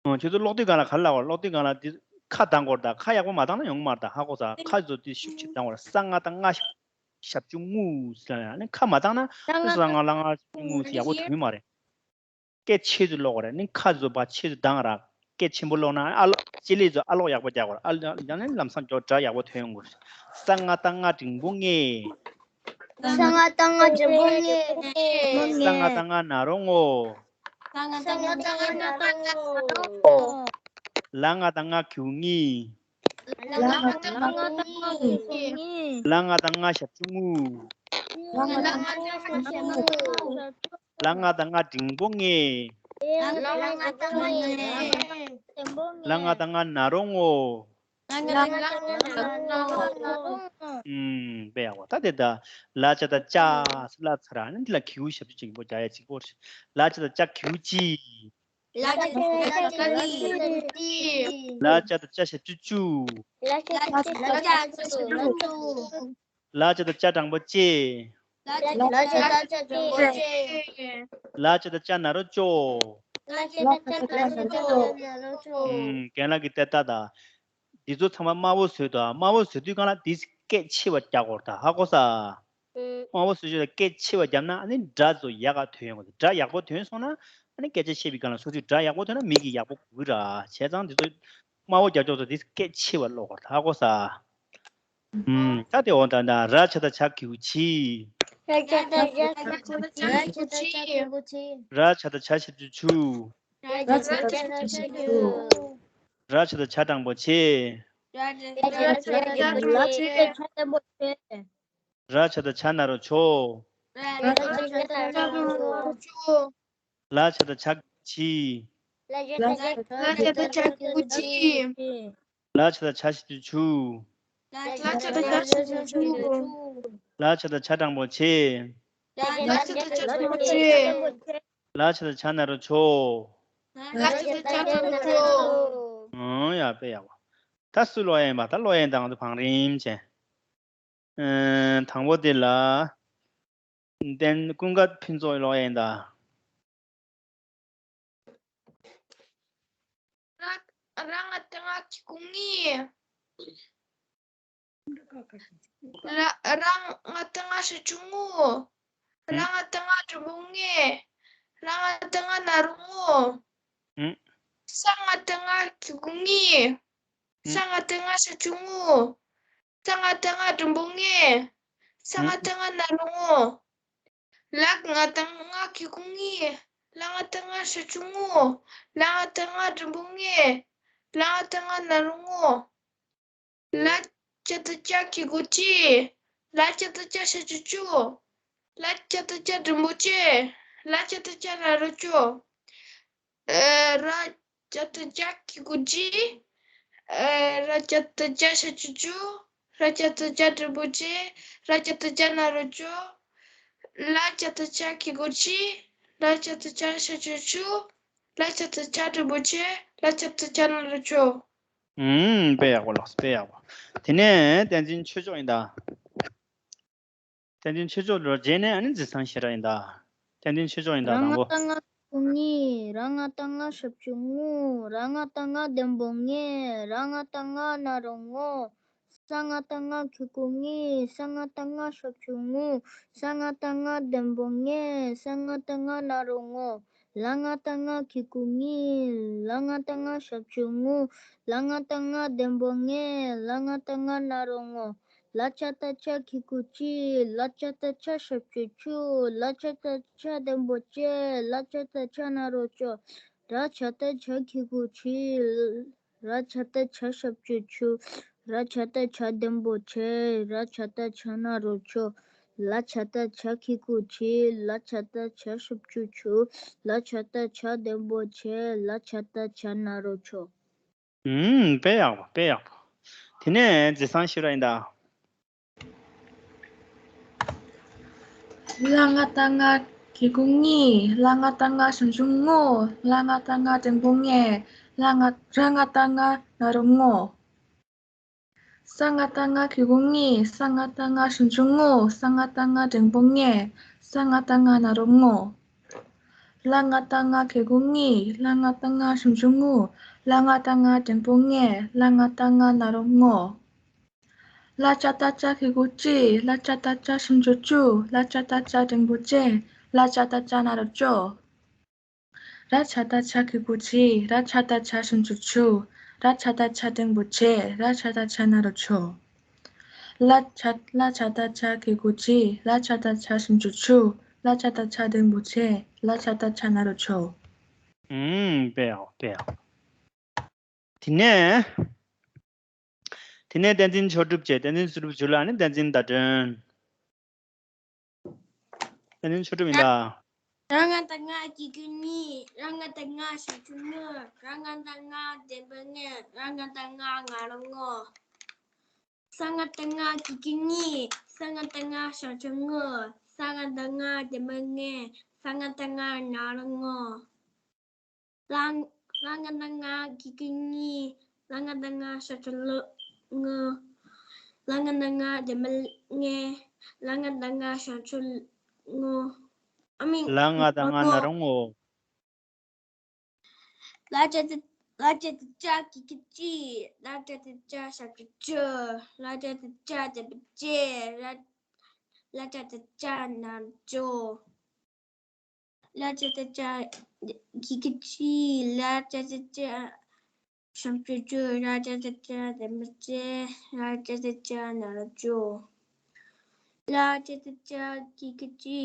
ཨོ། ཁྱོད་ཚོ་ཀློག་དུས་སྒང་ལ་ག་རེ་ལབ་པ། ཀློག་དུས་སྒང་ལ་འདི་ཁ་གདངས་དགོས་རེད་ད། ཁ་ཡག་པོ་མ་བཏང་ན་ཡོང་གི་མ་རེད་ད། ཧ་གོ་ས། ཁ་ཚོ་འདི་ཤུགས་ཆེ་གདངས་དགོས་རེད། ས་ང་ད་ང་ཞབས་ཀྱུ་ངུ་ཟེར་ཡ་ནི་ཁ་མ་བཏང་ན་ས་ང་ད་ང་ཞབས་ཀྱུ་ངུ་ཟེར་ཡག་པོ་གྲུབ་ཀྱི་མ་རེད། སྐད་ཆེ་ཚུལ་ཀློག་དགོས་རེད། ནི་ཁ་ཚོ་ཕར་ཆེ་ཚུལ་བཏང་ར། སྐད་ཆེན་པོ་ཀློག་ན་ཨ་ལོ་ལྕེ་ལེ་ཚོ་ཨ་ལོག་ཡག་པོ་རྒྱག་དགོས་རེད། ཨ་ལོག་ཡང་ནི་ལམ་སང་སྒྲ་ཡག་པོ་ཐོན་ཡོང་གི་རེད། ས་ང་བཏགས་སྔ་འགྲེང་བུ་སྔས། ས་ང་བཏགས་སྔ་འགྲེང་བུ་སྔས། ས་ང་བཏགས་སྔ་ན་རོ་སྔོ། ས་ང་བཏགས་སྔ་ན་རོ་སྔོ། ལ་ང་བཏགས་སྔ་གི་གུ་ལྔས། ལ་ང་བཏགས་སྔ་གི་གུ་ལྔས། ལ་ང་བཏགས་སྔ་ཞབས་ཀྱུ་ལྔུ། ལ་ང་བཏགས་སྔ་ཞབས་ཀྱུ་ལྔུ། ལ་ང་བཏགས་སྔ་འགྲེང་བུ་སྔས། ལ་ང་བཏགས་སྔ་འགྲེང་བུ་སྔས། ལ་ང་བཏགས་སྔ་ན་རོ་སྔོ། ལ་ང་བཏགས་སྔ་ན་རོ་སྔོ། ཨུམ། དཔེ་ཡག་པོ། ད་དེ་ད་ལ་ཅ་བཏགས་ལྕགས་ལ་ཚ་ར་ནི་འདི་ལ་གི་གུ་ཞབས་ཀྱུ་གཅིག་པོ་རྒྱག་ཡ་གཅིག་པོ་རེད། ལ་ཅ་བཏགས་ལྕགས་གི་གུ་ལྕི། ལ་ཅ་བཏགས་ལྕགས་གི་གུ་ལྕི། ལ་ཅ་བཏགས་ལྕགས་ཞབས་ཀྱུ་ལྕུ། ལ་ཅ་བཏགས་ལྕགས་ཞབས་ཀྱུ་ལྕུ། ལ་ཅ་བཏགས་ལྕགས་འགྲེང་བུ་ལྕེ། ལ་ཅ་བཏགས་ལྕགས་འགྲེང་བུ་ལྕེ། ལ་ཅ་བཏགས་ལྕགས་ན་རོ་ཅོ། ལ་ཅ་བཏགས་ལྕགས་ན་རོ་ཅོ། ཨུམ། རྒན་ལགས་ཀྱིས་དེ་ལྟ་ད། འདི་ཚོ་ཚང་མ་དམར་པོ་བཟོས་འདུག་དམར་པོ་བཟོས་དུས་སྒང་ལ་འདི་སྐད་ཆེ་བ་རྒྱག་དགོས་རེད་ད། ཧ་གོ་ས། དམར་པོ་བཟོས་བྱས་ལ་སྐད་ཆེ་བ་བརྒྱབ་ན་ཨ་ནི་སྒྲ་ཚོ་ཡག་ག་ཐོན་ཡོང་གི། སྒྲ་ཡག་པོ་ཐོན་སོང་ན་ཨ་ནི་སྐད་ཆ་བཤད་པའི་སྒང་ལ་སོ་སོའི་སྒྲ་ཡག་པོ་ཐོན་ན་མི་གིས་ཡག་པོ་གོ་གི་ར། བྱས་ཙང་འདི་ཚོ་དམར་པོ་རྒྱག་ཕྱོགས་ཚོ་འདི་སྐད་ཆེ་བ་ཀློག་དགོས་རེད་ད། ཧ་གོ་ས། ཨུམ། ད་དེ་འོ་ད་ད་ར་ཅ་བཏགས་རྱ་གི་གུ་རྱི། ར་ཅ་བཏགས་རྱ་གི་གུ་རྱི། ར་ཅ་བཏགས་རྱ་གི་གུ་རྱི། ར་ཅ་བཏགས་རྱ་ཞབས་ཀྱུ་རྱུ། ར་ཅ་བཏགས་རྱ་ཞབས་ཀྱུ་རྱུ། ར་ཅ་བཏགས་རྱ་འགྲེང་བུ་རྱེ། ར་ཅ་བཏགས་རྱ་འགྲེང་བུ་རྱེ། ར་ཅ་བཏགས་རྱ་ན་རོ་རྱོ། ར་ཅ་བཏགས་རྱ་ན་རོ་རྱོ། ལ་ཅ་བཏགས་ལྱ་གི་གུ་ལྱི། ལ་ཅ་བཏགས་ལྱ་གི་གུ་ལྱི། ལ་ཅ་བཏགས་ལྱ་ཞབས་ཀྱུ་ལྱུ། ལ་ཅ་བཏགས་ལྱ་ཞབས་ཀྱུ་ལྱུ། ལ་ཅ་བཏགས་ལྱ་འགྲེང་བུ་ལྱེ། ལ་ཅ་བཏགས་ལྱ་འགྲེང་བུ་ལྱེ། ལ་ཅ་བཏགས་ལྱ་ན་རོ་ལྱོ། ལ་ཅ་བཏགས་ལྱ་ན་རོ་ལྱོ། ཨང་། ཡ། དཔེ་ཡག་པོ། ད་སུ་ཀློག་ཡ་ཡིན་པ། ད་ཀློག་ཡ་ཡིན་ད། ང་ཚོ་བང་རིམ་བྱས། ཨ། དང་པོ་དེ་ལ། བསྟན་ཀུན་དགའ་ཕུན་ཚོགས་ཀློག་ཡ་ཡིན་ད། ར། ར་ང་བཏགས་རྔ་གི་གུ་རྔི། ར། ར་ང་བཏགས་རྔ་ཞབས་ཀྱུ་རྔུ། ར་ང་བཏགས་རྔ་འགྲེང་བུ་རྔེ། ར་ང་བཏགས་རྔ་ན་རོ་རྔོ། ཨུ། ས་ང་བཏགས་སྔ་གི་གུ་སྔི། ས་ང་བཏགས་སྔ་ཞབས་ཀྱུ་སྔུ། ས་ང་བཏགས་སྔ་འགྲེང་བུ་སྔེ། ས་ང་བཏགས་སྔ་ན་རོ་སྔོ། ལ་ང་བཏགས་ལྔ་གི་གུ་ལྔི། ལ་ང་བཏགས་ལྔ་ཞབས་ཀྱུ་ལྔུ། ལ་ང་བཏགས་ལྔ་འགྲེང་བུ་ལྔེ། ལ་ང་བཏགས་ལྔ་ན་རོ་ལྔོ། ལ་ཅ་བཏགས་ལྕ་གི་གུ་ལྕི། ལ་ཅ་བཏགས་ལྕ་ཞབས་ཀྱུ་ལྕུ། ལ་ཅ་བཏགས་ལྕ་འགྲེང་བུ་ལྕེ། ལ་ཅ་བཏགས་ལྕ་ན་རོ་ལྕོ། ཨ། ར་ཅ་བཏགས་རྒྱ་གི་གུ་རྒྱི། ཨ། ར་ཅ་བཏགས་རྒྱ་ཞབས་ཀྱུ་རྒྱུ། ར་ཅ་བཏགས་རྒྱ་འགྲེང་བུ་རྒྱེ། ར་ཅ་བཏགས་རྒྱ་ན་རོ་རྒྱོ། ལ་ཅ་བཏགས་ལྱ་གི་གུ་ལྱི། ལ་ཅ་བཏགས་ལྱ་ཞབས་ཀྱུ་ལྱུ། ལ་ཅ་བཏགས་ལྱ་འགྲེང་བུ་ལྱེ། ལ་ཅ་བཏགས་ལྱ་ན་རོ་ལྱོ། ཨུམ། དཔེ་ཡག་པོ་ལགས། དཔེ་ཡག་པོ། དེ་ནས་བསྟན་འཛིན་ཆོས་མཆོག་ཡིན་ད། བསྟན་འཛིན་ཆོས་མཆོག་ལོ་རྗེས་ནས་ཨ་ནི་མཛད་བཟང་ཞེ་དྲག་ཡིན་ད། བསྟན་འཛིན་ཆོས་མཆོག་ཡིན་ད། ར་དང་ང་པོ། བཏགས་རྔ་གི་གུ་རྔི། ར་ང་བཏགས་རྔ་ཞབས་ཀྱུ་རྔུ། ར་ང་བཏགས་རྔ་འགྲེང་བུ་རྔེ། ར་ང་བཏགས་རྔ་ན་རོ་རྔོ། ས་ང་བཏགས་སྔ་གི་གུ་སྔི། ས་ང་བཏགས་སྔ་ཞབས་ཀྱུ་སྔུ། ས་ང་བཏགས་སྔ་འགྲེང་བུ་སྔེ། ས་ང་བཏགས་སྔ་ན་རོ་རྔོ། ལ་ང་བཏགས་རྔ་གི་གུ་རྔི། ལ་ང་བཏགས་རྔ་ཞབས་ཀྱུ་རྔུ། ལ་ང་བཏགས་རྔ་འགྲེང་བུ་རྔེ། ལ་ང་བཏགས་རྔ་ན་རོ་རྔོ། ལ་ཅ་བཏགས་ལྕ་གི་གུ་ལྕི། ལ་ཅ་བཏགས་ལྕ་ཞབས་ཀྱུ་ལྕུ། ལ་ཅ་བཏགས་ལྕ་འགྲེང་བུ་ལྕེ། ལ་ཅ་བཏགས་ལྕ་ན་རོ་ལྕོ། ར་ཇ་བཏགས་ཇ་གི་གུ་ཇི། ར་ཇ་བཏགས་ཇ་ཞབས་ཀྱུ་ཇུ། ར་ཇ་བཏགས་ཇ་འགྲེང་བུ་ཇེ། ར་ཇ་བཏགས་ཇ་ན་རོ་ཇོ། ལ་ཇ་བཏགས་ཇ་གི་གུ་ཇི། ལ་ཇ་བཏགས་ཇ་ཞབས་ཀྱུ་ཇུ། ལ་ཇ་བཏགས་ཇ་འགྲེང་བུ་ཇེ། ལ་ཇ་བཏགས་ཇ་ན་རོ་ཇོ། ཨུམ། དཔེ་ཡག་པོ། དཔེ་ཡག་པོ། དེ་ནས་མཛད་བཟང་ཞེ་དྲག་ཡིན་ད། ལ་ང་བཏགས་ལྔ་གི་གུ་ལྔི། ལ་ང་བཏགས་ལྔ་ཞབས་ཀྱུ་ལྔུ། ལ་ང་བཏགས་ལྔ་འགྲེང་བུ་ལྔེ། ལ་ང་། ར་ང་བཏགས་ལྔ་ན་རོ་ལྔོ། ས་ང་བཏགས་སྔ་གི་གུ་སྔི། ས་ང་བཏགས་སྔ་ཞབས་ཀྱུ་སྔུ། ས་ང་བཏགས་སྔ་འགྲེང་བུ་སྔེ། ས་ང་བཏགས་སྔ་ན་རོ་སྔོ། ལ་ང་བཏགས་ལྔ་གི་གུ་ལྔི། ལ་ང་བཏགས་ལྔ་ཞབས་ཀྱུ་ལྔུ། ལ་ང་བཏགས་ལྔ་འགྲེང་བུ་ལྔེ། ལ་ང་བཏགས་ལྔ་ན་རོ་ལྔོ། ལ་ཅ་བཏགས་ལྕ་གི་གུ་ལྕི། ལ་ཅ་བཏགས་ལྕ་ཞབས་ཀྱུ་ལྕུ། ལ་ཅ་བཏགས་ལྕ་འགྲེང་བུ་ལྕེ། ལ་ཅ་བཏགས་ལྕ་ན་རོ་ལྕོ། ར་ཇ་བཏགས་རྗ་གི་གུ་རྗེ། ར་ཇ་བཏགས་རྗ་ཞབས་ཀྱུ་རྗུ། ར་ཇ་བཏགས་རྗ་འགྲེང་བུ་རྗེ། ར་ཇ་བཏགས་རྗ་ན་རོ་རྗོ། ལ་ཇ་ལ་ཇ་བཏགས་ལྗ་གི་གུ་རྗེ། ལ་ཇ་བཏགས་ལྗ་ཞབས་ཀྱུ་རྗུ། ལ་ཇ་བཏགས་ལྗ་འགྲེང་བུ་རྗེ། ལ་ཇ་བཏགས་ལྗ་ན་རོ་རྗོ། ཨུམ། དཔེ་ཡག་པོ། དཔེ་ཡག་པོ། དེ་ནས། དེ་ནས་བསྟན་འཛིན་ཆོས་གྲུབ་བྱས། བསྟན་འཛིན་ཆོས་གྲུབ་བྱུ་ལ་ནི་བསྟན་འཛིན་ཟླ་སྒྲོན། བསྟན་འཛིན་ཆོས་གྲུབ་ཡིན་ད། ར་ང་བཏགས་རྔ་གི་གུ་རྔི། ར་ང་བཏགས་རྔ་ཞབས་ཀྱུ་རྔུ། ར་ང་བཏགས་རྔ་འགྲེང་བུ་རྔེ། ར་ང་བཏགས་རྔ་ན་རོ་རྔོ། ས་ང་བཏགས་སྔ་གི་གུ་སྔི། ས་ང་བཏགས་སྔ་ཞབས་ཀྱུ་སྔུ། ས་ང་བཏགས་སྔ་འགྲེང་བུ་སྔེ། ས་ང་བཏགས་སྔ་ན་རོ་རྔོ། ལ་ལ་ང་བཏགས་ལྔ་གི་གུ་ལྔི། ལ་ང་བཏགས་ལྔ་ཞབས་ཀྱུ་ལྔུ། ལ་ང་བཏགས་ལྔ་འགྲེང་བུ་ལྔེ། ལ་ང་བཏགས་ལྔ་ཞབས་ཀྱུ་ལྔོ། ཨ་མི། ལ་ང་བཏགས་ལྔ་ན་རོ་རྔོ། ལ་ཇ་བཏགས་ལ་ཇ་བཏགས་ལྗ་གི་གུ་ལྗི། ལ་ཇ་བཏགས་ལྗ་ཞབས་ཀྱུ་ལྗུ། ལ་ཇ་བཏགས་ལྗ་འགྲེང་བུ་ལྗེ། ལ་ལ་ཇ་བཏགས་ལྗ་ན་རོ་ལྗོ། ལ་ཇ་བཏགས་ལྗ་གི་གུ་ལྗི། ལ་ཇ་བཏགས་ལྗ་ཞབས་ཀྱུ་ལྗུ། ལ་ཇ་བཏགས་ལྗ་འགྲེང་བུ་ལྗེ། ལ་ཇ་བཏགས་ལྗ་ན་རོ་ལྗོ། ལ་ཇ་བཏགས་ལྗ་གི་གུ་ལྗི།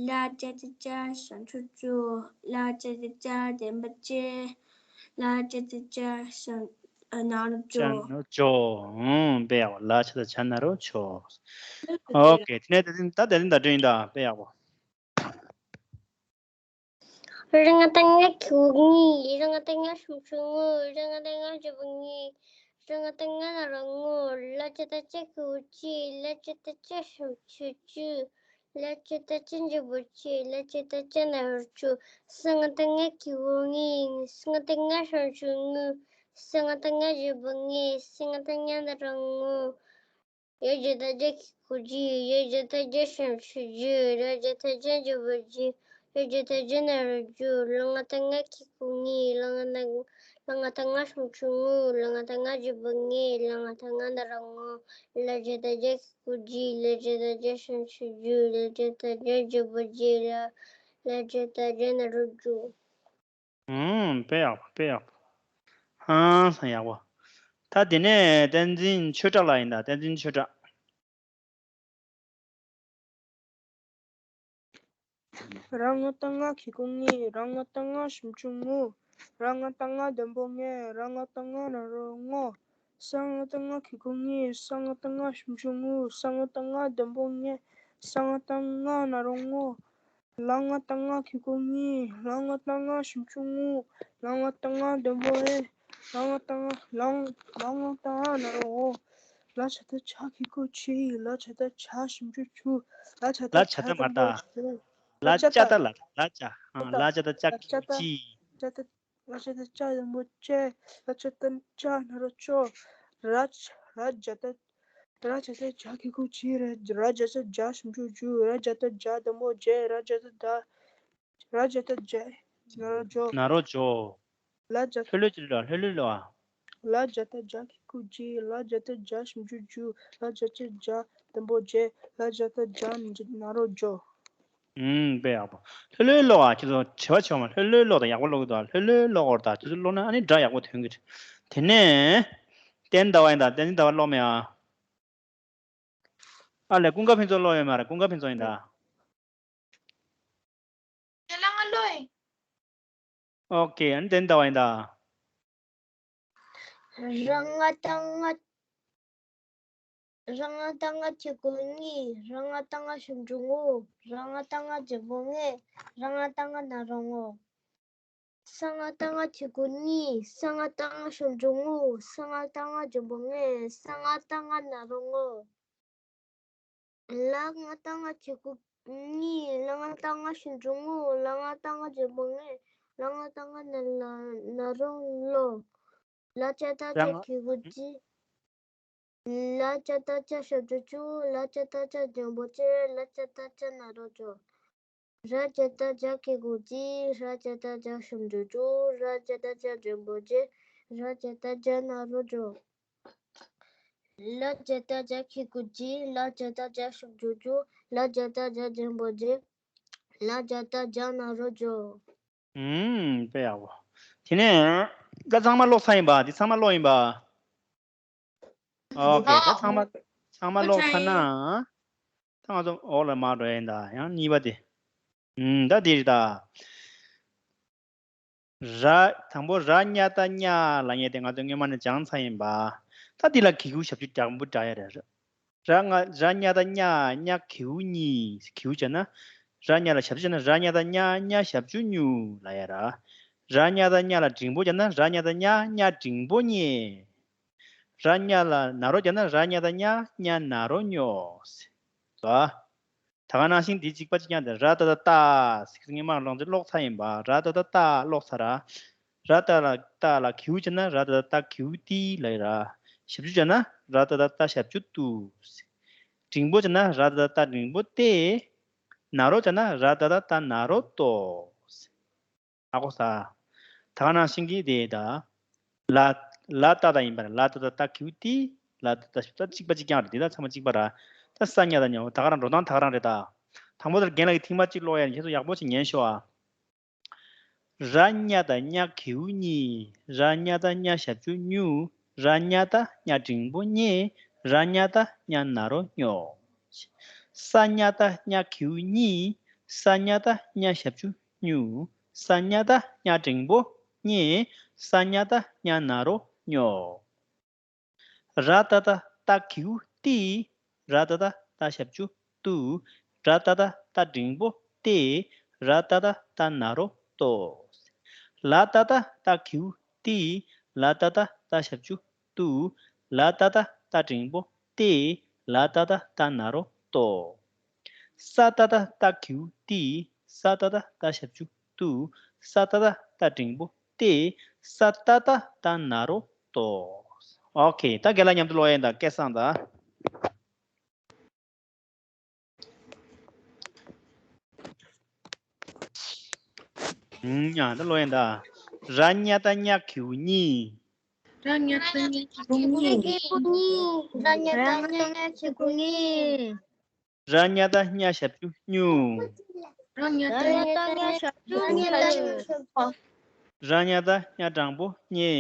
ལ་ཇ་བཏགས་ལྗ་ཞབས་ཀྱུ་ལྗུ། ལ་ཇ་བཏགས་ལྗ་འགྲེང་བུ་ལྗེ། ལ་ཇ་བཏགས་ལྗ་ཞབས་ན་རོ་ལྗོ། ལྗོ། ཨུམ། དཔེ་ཡག་པོ། ལ་ཇ་བཏགས་ལྗ་ན་རོ་ལྗོ། ཨོ་ཀེ། དེ་ནས་ད་དེ་ད་དེ་ད་དྲན་ཡིན་ད། དཔེ་ཡག་པོ། ར་ང་བཏགས་རྔ་གི་གུ་རྔི། ར་ང་བཏགས་རྔ་ཞབས་ཀྱུ་རྔུ། ར་ང་བཏགས་རྔ་འགྲེང་བུ་རྔེ། ར་ང་བཏགས་རྔ་ན་རོ་རྔོ། ལ་ཇ་བཏགས་ལྗ་གི་གུ་ལྗི། ལ་ཇ་བཏགས་ལྗ་ཞབས་ཀྱུ་ལྗུ། ལ་ཇ་བཏགས་ལྗ་འགྲེང་བུ་ལྗེ། ལ་ཇ་བཏགས་ལྗ་ན་རོ་ལྗོ། ས་ང་བཏགས་རྔ་གི་གུ་རྔེ། ས་ང་བཏགས་རྔ་ཞབས་ཀྱུ་རྔུ། ས་ང་བཏགས་རྔ་འགྲེང་བུ་རྔེ། ས་ང་བཏགས་རྔ་ན་རོ་རྔོ། ཡ་ཇ་བཏགས་ཡ་གི་གུ་ཡ། ཡ་ཇ་བཏགས་ཡ་ཞབས་ཀྱུ་ཡ་ཇུ། ར་ཇ་བཏགས་ར་འགྲེང་བུ་རྗུ། ར་ཇ་བཏགས་ར་ན་རོ་རྗོ། ལ་ང་བཏགས་ལྔ་གི་གུ་ལྔི། ལ་ང་བཏགས་ལ་ང་བཏགས་ལྔ་ཞབས་ཀྱུ་ལྔུ། ལ་ང་བཏགས་ལྔ་འགྲེང་བུ་ལྔེ། ལ་ང་བཏགས་ལྔ་ན་རོ་ལྔོ། ལ་ཇ་བཏགས་ལ་གི་གུ་ལྗི། ལ་ཇ་བཏགས་ལ་ཞབས་ཀྱུ་ལྗུ། ལ་ཇ་བཏགས་ལ་འགྲེང་བུ་ལྗེ། ལ་ལ་ཇ་བཏགས་ལ་ན་རོ་ལྗོ། ཨུམ། དཔེ་ཡག་པོ། དཔེ་ཡག་པོ། ཧང་སང་ཡག་པོ། ད་དེ་ནས་བསྟན་འཛིན་ཆོས་གྲགས་ལགས་ཡིན་ད། བསྟན་འཛིན་ཆོས་གྲགས། ར་ང་བཏགས་རྔ་གི་གུ་རྔི། ར་ང་བཏགས་རྔ་ཞབས་ཀྱུ་རྔུ། ར་ང་བཏགས་རྔ་འགྲེང་བུ་རྔེ། ར་ང་བཏགས་རྔ་ན་རོ་རྔོ། ས་ང་བཏགས་སྔ་གི་གུ་སྔི། ས་ང་བཏགས་སྔ་ཞབས་ཀྱུ་སྔུ། ས་ང་བཏགས་སྔ་འགྲེང་བུ་སྔེ། ས་ང་བཏགས་སྔ་ན་རོ་སྔོ། ལ་ང་བཏགས་ལྔ་གི་གུ་ལྔི། ལ་ང་བཏགས་ལྔ་ཞབས་ཀྱུ་ལྔུ། ལ་ང་བཏགས་ལྔ་འགྲེང་བུ་ལྔེ། ལ་ང་བཏགས་ལྔ་ལ་ང་ལ་ང་བཏགས་ལྔ་ན་རོ་ལྔོ། ལ་ཇ་བཏགས་ལྗ་གི་གུ་ལྗི། ལ་ཇ་བཏགས་ལྗ་ཞབས་ཀྱུ་ལྗུ། ལ་ཇ་བཏགས་ལ་ཇ་བཏགས་མ་ད། ལ་ཇ་བཏགས་ལ། ལ་ཇ། ལ་ཇ་བཏགས་ལྗ་གི་གུ་ལྗི། ལ་ཇ་བཏགས་ལྗ་འགྲེང་བུ་ལྗེ། ལ་ཇ་བཏགས་ལྗ་ན་རོ་ལྗོ། ར་ར་ཇ་བཏགས་ར་ཇ་བཏགས་ལྗ་གི་གུ་ལྗི། ར་ར་ཇ་བཏགས་ལྗ་ཞབས་ཀྱུ་ལྗུ། ར་ཇ་བཏགས་ལྗ་འགྲེང་བུ་ལྗེ། ར་ཇ་བཏགས་ལྗ་ར་ཇ་བཏགས་ལྗ་ན་རོ་ལྗོ། ན་རོ་ལྗོ། ལ་ཇ། ལྷོད་ལྷོད་ཅིག་ལོ། ལྷོད་ལྷོད་ལོ་ཨ། ལ་ཇ་བཏགས་ལྗ་གི་གུ་ལྗི། ལ་ཇ་བཏགས་ལྗ་ཞབས་ཀྱུ་ལྗུ། ལ་ཇ་བཏགས་ལྗ་འགྲེང་བུ་ལྗེ། ལ་ཇ་བཏགས་ལྗ་ན་རོ་ལྗོ། ཨུམ། དཔེ་ཡག་པོ། ལྷོད་ལྷོད་ཀློག་ཨ། ཁྱེད་ཚོ་བྱ་བ་བྱེད་པ་མ། ལྷོད་ལྷོད་ཀློག་དང་། ཡག་པོ་ཀློག་གི་འདུག་ཨ། ལྷོད་ལྷོད་ཀློག་དགོས་རེད་ད། ཁྱེད་ཚོ་ཀློག་ན་ཨ་ནི་སྒྲ་ཡག་པོ་ཐོན་གི་རེད། དེ་ནས་བསྟན་ཟླ་བ་ཡིན་ད། བསྟན་འཛིན་ཟླ་བ་ཀློག་མེད་ཨ། ཨ་ལས་ཀུན་དགའ་ཕུན་ཚོགས་ཀློག་ཡོད་མ་རེད། ཀུན་དགའ་ཕུན་ཚོགས་ཡིན་ད། ཁྱེད་ལ་ང་ཀློག་ཡིན། ཨོ་ཀེ། ཨ་ནི་བསྟན་ཟླ་བ་ཡིན་ད། ར་ང་བཏགས་རྔ། ར་ང་བཏགས་རྔ་གི་གུ་རྔི། ར་ང་བཏགས་རྔ་ཞབས་ཀྱུ་རྔུ། ར་ང་བཏགས་རྔ་འགྲེང་བུ་རྔེ། ར་ང་བཏགས་རྔ་ན་རོ་རྔོ། ས་ང་བཏགས་སྔ་གི་གུ་སྔི། ས་ང་བཏགས་སྔ་ཞབས་ཀྱུ་སྔུ། ས་ང་བཏགས་སྔ་འགྲེང་བུ་རྔེ། ས་ང་བཏགས་སྔ་ན་རོ་རྔོ། ལ་ང་བཏགས་ལྔ་གི་གུ་ལྔི། ལ་ང་བཏགས་ལྔ་ཞབས་ཀྱུ་ལྔུ། ལ་ང་བཏགས་ལྔ་འགྲེང་བུ་ལྔེ། ལ་ང་བཏགས་ལྔ་ན་ལ་ན་རོ་ལོ། ལ་ཇ་བཏགས་ལྗ་གི་གུ་ལྗི། ལ་ཇ་བཏགས་ལྗ་ཞབས་ཀྱུ་ལྗུ། ལ་ཇ་བཏགས་ལྗ་འགྲེང་བུ་ལྗེ། ལ་ཇ་བཏགས་ལྗ་ན་རོ་ལྗོ། ར་ཇ་བཏགས་རྗ་གི་གུ་རྗི། ར་ཇ་བཏགས་རྗ་ཞབས་ཀྱུ་རྗུ། ར་ཇ་བཏགས་རྗ་འགྲེང་བུ་རྗེ། ར་ཇ་བཏགས་རྗ་ན་རོ་རྗོ། ལ་ཇ་བཏགས་ལྗ་གི་གུ་ལྗི། ལ་ཇ་བཏགས་རྗ་ཞབས་ཀྱུ་ལྗུ། ལ་ཇ་བཏགས་རྗ་འགྲེང་བུ་རྗེ། ལ་ཇ་བཏགས་རྗ་ན་རོ་རྗོ། ཨུམ། དཔེ་ཡག་པོ། དེ་ནས་ད་ཚང་མ་ཀློག་ཚར་ཡིན་པ། འདི་ཚང་མ་ཀློག་ཡིན་པ། ཨོ་ཁེ། ད་ཚང་མ་ཚང་མ་ཀློག་ཚར་ན། ད་ང་ཚོ་འོག་ལ་མར་འགྲོ་ཡིན་ད། ཡང་གཉིས་པ་དེ། ཨུམ། ད་དེ་རེད་ད། ར། དང་པོ་ར་ཉ་ད་ཉ་ལབ་མཁན་དེ་ང་ཚོས་སྔོན་མ་ནས་སྦྱངས་ཚར་ཡིན་པ། ད་འདི་ལ་གི་གུ་ཞབས་ཀྱུ་དྲང་པོ་འདྲ་ཡ་རེད། ར་ང་། ར་ཉ་ད་ཉ། ཉ་གི་གུ་གཉིས། གི་གུ་བྱས་ན། ར་ཉ་ལ་ཞབས་ཀྱུ་བྱས་ན་ར་ཉ་ད་ཉ། ཉ་ཞབས་ཀྱུ་གཉུ་ལབ་ཡ་ར། ར་ཉ་ད་ཉ་ལ་འགྲེང་པོ་བྱས་ན་ར་ཉ་ད་ཉ། ཉ་འགྲེང་པོ་སྙེ། ར་ཉ་ལ་ན་རོ་བྱས་ན་ར་ཉ་ད་ཉ། ཉ་ན་རོ་སྙོ། ཟེར། ད་ག་ནང་བཞིན་འདི་གཅིག་པ་གཅིག་རྐྱང་དེ། ར་ད་ད་ཏ་ཟེར། སྔོན་མ་ལོང་ཚེ་ཀློག་ཚར་ཡིན་པ། ར་ད་ད་ཏ་ཀློག་ཚར་ར། ར་ད་ལ་ཏ་ལ་གི་གུ་བྱས་ན་ར་ད་ད་ཏ་གི་གུ་ཏི་ལབ་ཡ་ར། ཞབས་ཀྱུ་བྱས་ན་ར་ད་ད་ཏ་ཞབས་ཀྱུ་ཏུ། འགྲེང་པོ་བྱས་ན་ར་ད་ད་ཏ་འགྲེང་པོ་ཏེ། ན་རོ་བྱས་ན་ར་ད་ད་ཏ་ན་རོ་ཏོ། ཧ་གོ་ས། ད་ག་ནང་བཞིན་གྱི་དེ་ད། ལ། ལ་ཏ་ཏ་ཡིན་པ་རེད། ལ་ཏ་ཏ་ཏ་གི་གུ་ཏི། ལ་ཏ་ཏ་ཞབས་ཀྱུ་ཏ། གཅིག་པ་གཅིག་རྐྱང་རེད། དེ་ད་ཚང་མ་གཅིག་པ་ར། ད་ས་ཉ་ད་ཉ། ད་ག་རང་འགྲོ་སྟངས་ད་ག་རང་རེད་ད། དང་པོ་དེར་རྒན་ལགས་ཀྱིས་ཐེངས་མ་གཅིག་ཀློག་ཡ་ནི་ཁྱེད་ཚོ་ཡག་པོ་ཞིག་ཉན་ཤོག་ཨ། ར་ཉ་ད་ཉ་གི་གུ་གཉིས། ར་ཉ་ད་ཉ་ཞབས་ཀྱུ་གཉུ། ར་ཉ་ད་ཉ་འགྲེང་པོ་སྙེ། ར་ཉ་ད་ཉ་ན་རོ་སྙོ། ས་ཉ་ད་ཉ་གི་གུ་གཉིས། ས་ཉ་ད་ཉ་ཞབས་ཀྱུ་གཉུ། ས་ཉ་ད་ཉ་འགྲེང་པོ་སྙེ། ས་ཉ་ད་ཉ་ན་རོ་སྙོ། ར་ད་ད་ཏ་གི་གུ་ཏི། ར་ད་ད་ཏ་ཞབས་ཀྱུ་ཏུ། ར་ད་ད་ཏ་འགྲེང་པོ་ཏེ། ར་ད་ད་ཏ་ན་རོ་ཏོ། ལ་ད་ད་ཏ་གི་གུ་ཏི། ལ་ད་ད་ཏ་ཞབས་ཀྱུ་ཏུ། ལ་ད་ད་ཏ་འགྲེང་པོ་ཏེ། ལ་ད་ད་ཏ་ན་རོ་ཏོ། ས་ད་ད་ཏ་གི་གུ་ཏི། ས་ད་ད་ཏ་ཞབས་ཀྱུ་ཏུ། ས་ད་ད་ཏ་འགྲེང་པོ་ཏེ། ས་ད་ད་ཏ་ན་རོ་ཏོ། ཨོ་ཁེ། ད་རྒན་ལགས་མཉམ་དུ་ཀློག་ཡིན་ད། སྐལ་བཟང་ད། ཨུམ། ཡང་ད་ཀློག་ཡིན་ད། ར་ཉ་ད་ཉ་གི་གུ་གཉིས། ར་ཉ་ད་ཉ་གི་གུ་གཉིས། ར་ཉ་ད་ཉ་གི་གུ་གཉིས། ར་ཉ་ད་ཉ་ཞབས་ཀྱུ་གཉུ། ར་ཉ་ད་ཉ་ཞབས་ཀྱུ་གཉུ། ར་ཉ་ད་ཉ་འགྲེང་པོ་སྙེ།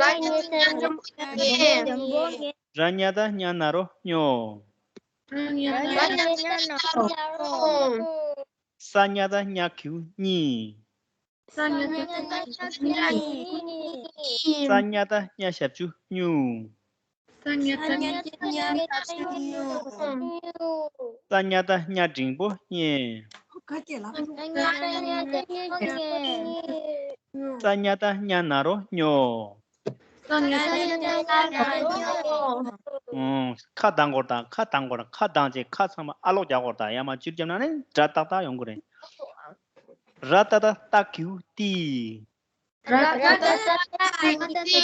ར་ཉ་ད་ཉ་འགྲེང་པོ་སྙེ། ར་ཉ་ད་ཉ་ན་རོ་སྙོ། ར་ཉ་ད་ཉ་ན་རོ་སྙོ། ས་ཉ་ད་ཉ་གི་གུ་གཉིས། ས་ཉ་ད་ཉ་གི་གུ་གཉིས། ས་ཉ་ད་ཉ་ཞབས་ཀྱུ་གཉུ། ས་ཉ་ད་ཉ་ཞབས་ཀྱུ་གཉུ། ས་ཉ་ད་ཉ་འགྲེང་པོ་སྙེ། ས་ཉ་ད་ཉ་ན་རོ་སྙོ། ཨོ། ཁ་གདངས་དགོས་དང་། ཁ་གདངས་དགོས་དང་། ཁ་གདངས་བྱས་ཁ་ཚང་མ་ཨ་ལོག་རྒྱག་དགོས་དང་། ཡར་མར་ཅིག་བརྒྱབ་ན་ནི་སྒྲ་ཏག་ཏག་ཡོང་གི་རེད། ར་ཏ་ཏ་ཏ་གི་གུ་ཏི། ར་ཏ་ཏ་ཏ་གི་གུ་ཏི།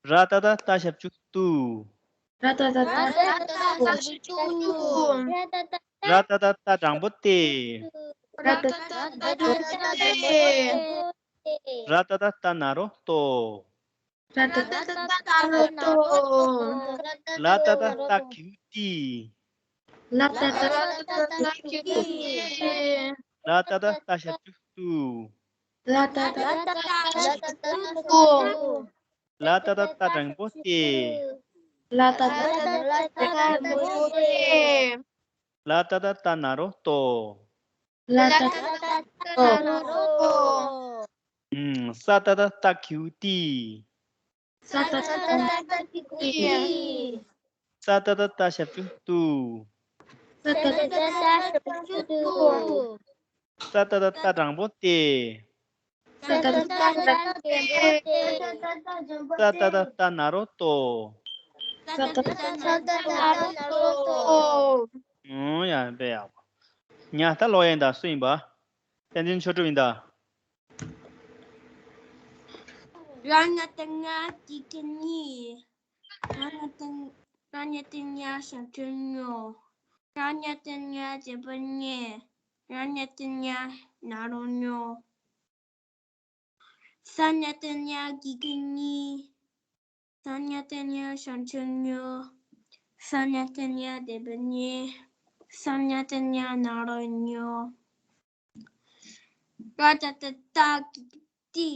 ར་ཏ་ཏ་ཏ་ཞབས་ཀྱུ་ཏུ། ར་ཏ་ཏ་ཏ་ཞབས་ཀྱུ་ཏུ། ར་ཏ་ཏ་ཏ་འགྲེང་པོ་ཏེ། ར་ཏ་ཏ་ཏ་འགྲེང་པོ་ཏེ། ར་ཏ་ཏ་ཏ་ན་རོ་ཏོ། ར་ཏ་ཏ་ཏ་ན་རོ་ཏོ། ལ་ཏ་ཏ་ཏ་གི་གུ་ཏི། ལ་ཏ་ཏ་ཏ་གི་གུ་ཏི། ལ་ཏ་ཏ་ཏ་ཞབས་ཀྱུ་ཏུ། ལ་ཏ་ཏ་ཏ་ཞབས་ཀྱུ་ཏུ། ལ་ཏ་ཏ་ཏ་འགྲེང་པོ་ཏེ། ལ་ཏ་ཏ་ཏ་འགྲེང་པོ་ཏེ། ལ་ཏ་ཏ་ཏ་ན་རོ་ཏོ། ལ་ཏ་ཏ་ཏ་ཏ་ན་རོ་ཏོ། ཨུམ། ས་ཏ་ཏ་ཏ་གི་གུ་ཏི། ས་ཏ་ཏ་ཏ་གི་གུ་ཏི། ས་ཏ་ཏ་ཏ་ཞབས་ཀྱུ་ཏུ། ས་ཏ་ཏ་ཏ་ཞབས་ཀྱུ་ཏུ། ས་ཏ་ཏ་ཏ་འགྲེང་པོ་ཏེ། ས་ཏ་ཏ་ཏ་འགྲེང་པོ་ཏེ། ས་ཏ་ཏ་ཏ་ན་རོ་ཏོ། ས་ཏ་ཏ་ཏ་ན་རོ་ཏོ། ཨོ་ཡ། དཔེ་ཡག་པོ། ཉ་ད་ཀློག་ཡིན་ད། སུ་ཡིན་པ། བསྟན་འཛིན་ཆོས་གྲུབ་ཡིན་ད། ར་ཉ་ད་ཉ་གི་གུ་གཉིས། ར་ཉ་ད་ར་ཉ་ད་ཉ་ཞབས་ཀྱུ་སྙོ། ར་ཉ་ད་ཉ་འགྲེང་པོ་སྙེ། ར་ཉ་ད་ཉ་ན་རོ་སྙོ། ས་ཉ་ད་ཉ་གི་གུ་གཉིས། ས་ཉ་ད་ཉ་ཞབས་ཀྱུ་སྙོ། ས་ཉ་ད་ཉ་འགྲེང་པོ་སྙེ། ས་ཉ་ད་ཉ་ན་རོ་སྙོ། ར་ཏ་ཏ་ཏ་གི་གུ་ཏི།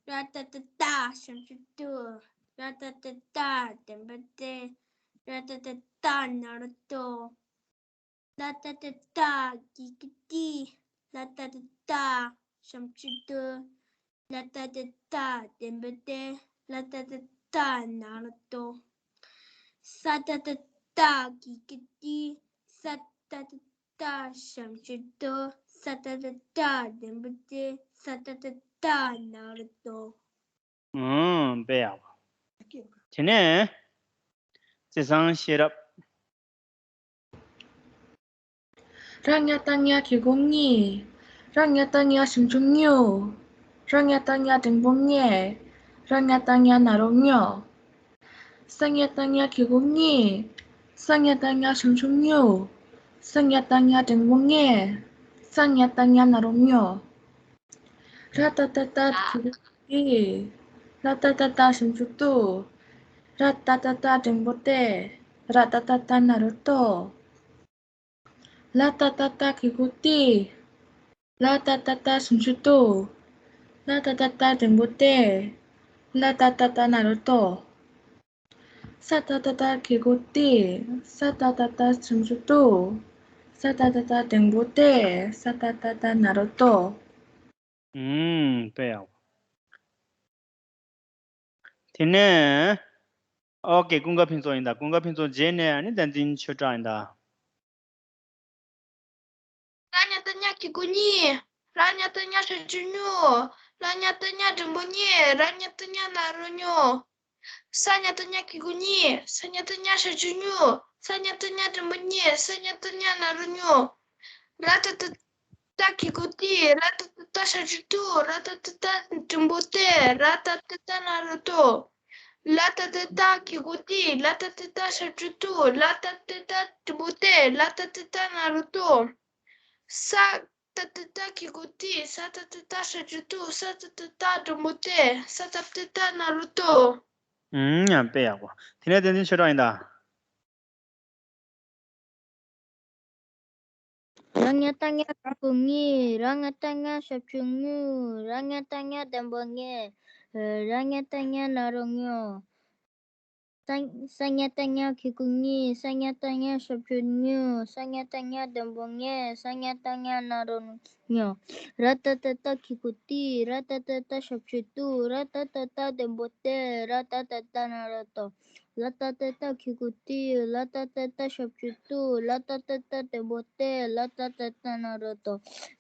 ར་ཏ་ཏ་ཏ་ཞབས་ཀྱུ་ཏོ། ར་ཏ་ཏ་ཏ་དུམ་བུ་ཏེ། ར་ཏ་ཏ་ཏ་ན་རོ་ཏོ། ལ་ཏ་ཏ་ཏ་གི་གུ་ཏི། ལ་ཏ་ཏ་ཏ་ཞབས་ཀྱུ་ཏོ། ལ་ཏ་ཏ་ཏ་དུམ་བུ་ཏེ། ལ་ཏ་ཏ་ཏ་ན་རོ་ཏོ། ས་ཏ་ཏ་ཏ་གི་གུ་ཏི། ས་ཏ་ཏ་ཏ་ཞབས་ཀྱུ་ཏོ། ས་ཏ་ཏ་ཏ་དུམ་བུ་ཏེ། ས་ཏ་ཏ་ཏ་ན་རོ་ཏོ། ཨང་། དཔེ་ཡག་པོ། དེ་ནས་བརྩི་བཟང་ཤེས་རབ། ར་ཉ་ཏ་ཉ་གི་གུ་གཉིས། ར་ཉ་ཏ་ཉ་ཞབས་ཀྱུ་གཉུ། ར་ཉ་ཏ་ཉ་འགྲེང་བུ་ཉེ། ར་ཉ་ཏ་ཉ་ན་རོ་ཉོ། ས་ཉ་ཏ་ཉ་གི་གུ་གཉིས། ས་ཉ་ཏ་ཉ་ཞབས་ཀྱུ་གཉུ། ས་ཉ་ཏ་ཉ་འགྲེང་བུ་ཉེ། ས་ཉ་ཏ་ཉ་ན་རོ་ཉོ། ར་ཏ་ཏ་ཏ་གི་གུ་ཏི། ར་ཏ་ཏ་ཏ་ཞབས་ཀྱུ་ཏོ། ར་ཏ་ཏ་ཏ་འགྲེང་བུ་ཏེ། ར་ཏ་ཏ་ཏ་ན་རོ་ཏོ། ལ་ཏ་ཏ་ཏ་གི་གུ་ཏི། ལ་ཏ་ཏ་ཏ་ཞབས་ཀྱུ་ཏོ། ལ་ཏ་ཏ་ཏ་འགྲེང་བུ་ཏེ། ལ་ཏ་ཏ་ཏ་ན་རོ་ཏོ། ས་ཏ་ཏ་ཏ་གི་གུ་ཏི། ས་ཏ་ཏ་ཏ་ཞབས་ཀྱུ་ཏོ། ས་ཏ་ཏ་ཏ་འགྲེང་བུ་ཏེ། ས་ཏ་ཏ་ཏ་ན་རོ་ཏོ། ཨུམ། དཔེ་ཡག་པོ། དེ་ནས་ཨོ་ཀེ། ཀུན་དགའ་ཕུན་ཚོགས་ཡིན་ད། ཀུན་དགའ་ཕུན་ཚོགས་རྗེས་ནས་ཨ་ནི་བསྟན་འཛིན་ཆོས་གྲགས་ཡིན་ད། ར་ཉ་ཏ་ཉ་གི་གུ་གཉིས། ར་ཉ་ཏ་ཉ་ཞབས་ཀྱུ་གཉུ། ར་ཉ་ཏ་ཉ་འགྲེང་བུ་ཉེ། ར་ཉ་ཏ་ཉ་ན་རོ་ཉོ། ས་ཉ་ཏ་ཉ་གི་གུ་གཉིས། ས་ཉ་ཏ་ཉ་ཞབས་ཀྱུ་གཉུ། ས་ཉ་ཏ་ཉ་འགྲེང་བུ་ཉེ། ས་ཉ་ཏ་ཉ་ན་རོ་ཉོ། ར་ཏ་ཏ་ཏ་གི་གུ་ཏི། ར་ཏ་ཏ་ཏ་ཞབས་ཀྱུ་ཏོ། ར་ཏ་ཏ་ཏ་འགྲེང་བུ་ཏེ། ར་ཏ་ཏ་ཏ་ན་རོ་ཏོ། ལ་ཏ་ཏ་ཏ་གི་གུ་ཏི། ལ་ཏ་ཏ་ཏ་ཞབས་ཀྱུ་ཏོ། ལ་ཏ་ཏ་ཏ་འགྲེང་བུ་ཏེ། ལ་ཏ་ཏ་ཏ་ན་རོ་ཏོ། ས་ཏ་ཏ་ཏ་གི་གུ་ཏི། ས་ཏ་ཏ་ཏ་ཞབས་ཀྱུ་ཏོ། ས་ཏ་ཏ་ཏ་འགྲེང་བུ་ཏེ། ས་ཏ་ཏ་ཏ་ན་རོ་ཏོ། ཨུམ། ཡང་དཔེ་ཡག་པོ། དེ་ནས་བསྟན་འཛིན་ཆོས་གྲགས་ཡིན་ད། ར་ཉ་ཏ་ཉ་གི་གུ་གཉིས། ར་ཉ་ཏ་ཉ་ཞབས་ཀྱུ་གཉུ། ར་ཉ་ཏ་ཉ་འགྲེང་བུ་ཉེ། ར་ཉ་ཏ་ཉ་ན་རོ་ཉོ། ས་ས་ཉ་ཏ་ཉ་གི་གུ་གཉིས། ས་ཉ་ཏ་ཉ་ཞབས་ཀྱུ་གཉུ། ས་ཉ་ཏ་ཉ་འགྲེང་བུ་ཉེ། ས་ཉ་ཏ་ཉ་ན་རོ་ཉོ། ར་ཏ་ཏ་ཏ་གི་གུ་ཏི། ར་ཏ་ཏ་ཏ་ཞབས་ཀྱུ་ཏོ། ར་ཏ་ཏ་ཏ་འགྲེང་བུ་ཏེ། ར་ཏ་ཏ་ཏ་ན་རོ་ཏོ། ལ་ཏ་ཏ་ཏ་གི་གུ་ཏི། ལ་ཏ་ཏ་ཏ་ཞབས་ཀྱུ་ཏོ། ལ་ཏ་ཏ་ཏ་འགྲེང་བུ་ཏེ། ལ་ཏ་ཏ་ཏ་ན་རོ་ཏོ།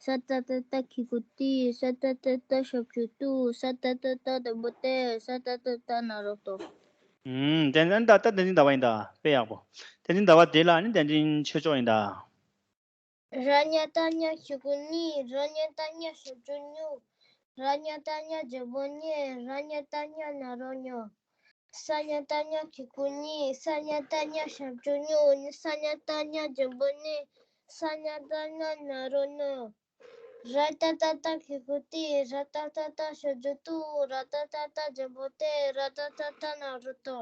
ས་ཏ་ཏ་ཏ་གི་གུ་ཏི། ས་ཏ་ཏ་ཏ་ཞབས་ཀྱུ་ཏོ། ས་ཏ་ཏ་ཏ་འགྲེང་བུ་ཏེ། ས་ཏ་ཏ་ཏ་ན་རོ་ཏོ། ཨུམ། དེ་ནས་ད་ད་བསྟན་འཛིན་ཟླ་བ་ཡིན་ད། དཔེ་ཡག་པོ། བསྟན་འཛིན་ཟླ་བ་དེ་ལ་ནི་བསྟན་འཛིན་ཆོས་སྐྱོང་ཡིན་ད། ར་ཉ་ཏ་ཉ་གི་གུ་གཉིས། ར་ཉ་ཏ་ཉ་ཞབས་ཀྱུ་གཉུ། ར་ཉ་ཏ་ཉ་འགྲེང་བུ་ཉེ། ར་ཉ་ཏ་ཉ་ན་རོ་ཉོ། ས་ཉ་ཏ་ཉ་གི་གུ་གཉིས། ས་ཉ་ཏ་ཉ་ཞབས་ཀྱུ་གཉུ། ས་ཉ་ཏ་ཉ་འགྲེང་བུ་ཉེ། ས་ཉ་ཏ་ཉ་ན་རོ་ཉོ། ར་ཏ་ཏ་ཏ་གི་གུ་ཏི། ར་ཏ་ཏ་ཏ་ཞབས་ཀྱུ་ཏོ། ར་ཏ་ཏ་ཏ་འགྲེང་བུ་ཏེ། ར་ཏ་ཏ་ཏ་ན་རོ་ཏོ།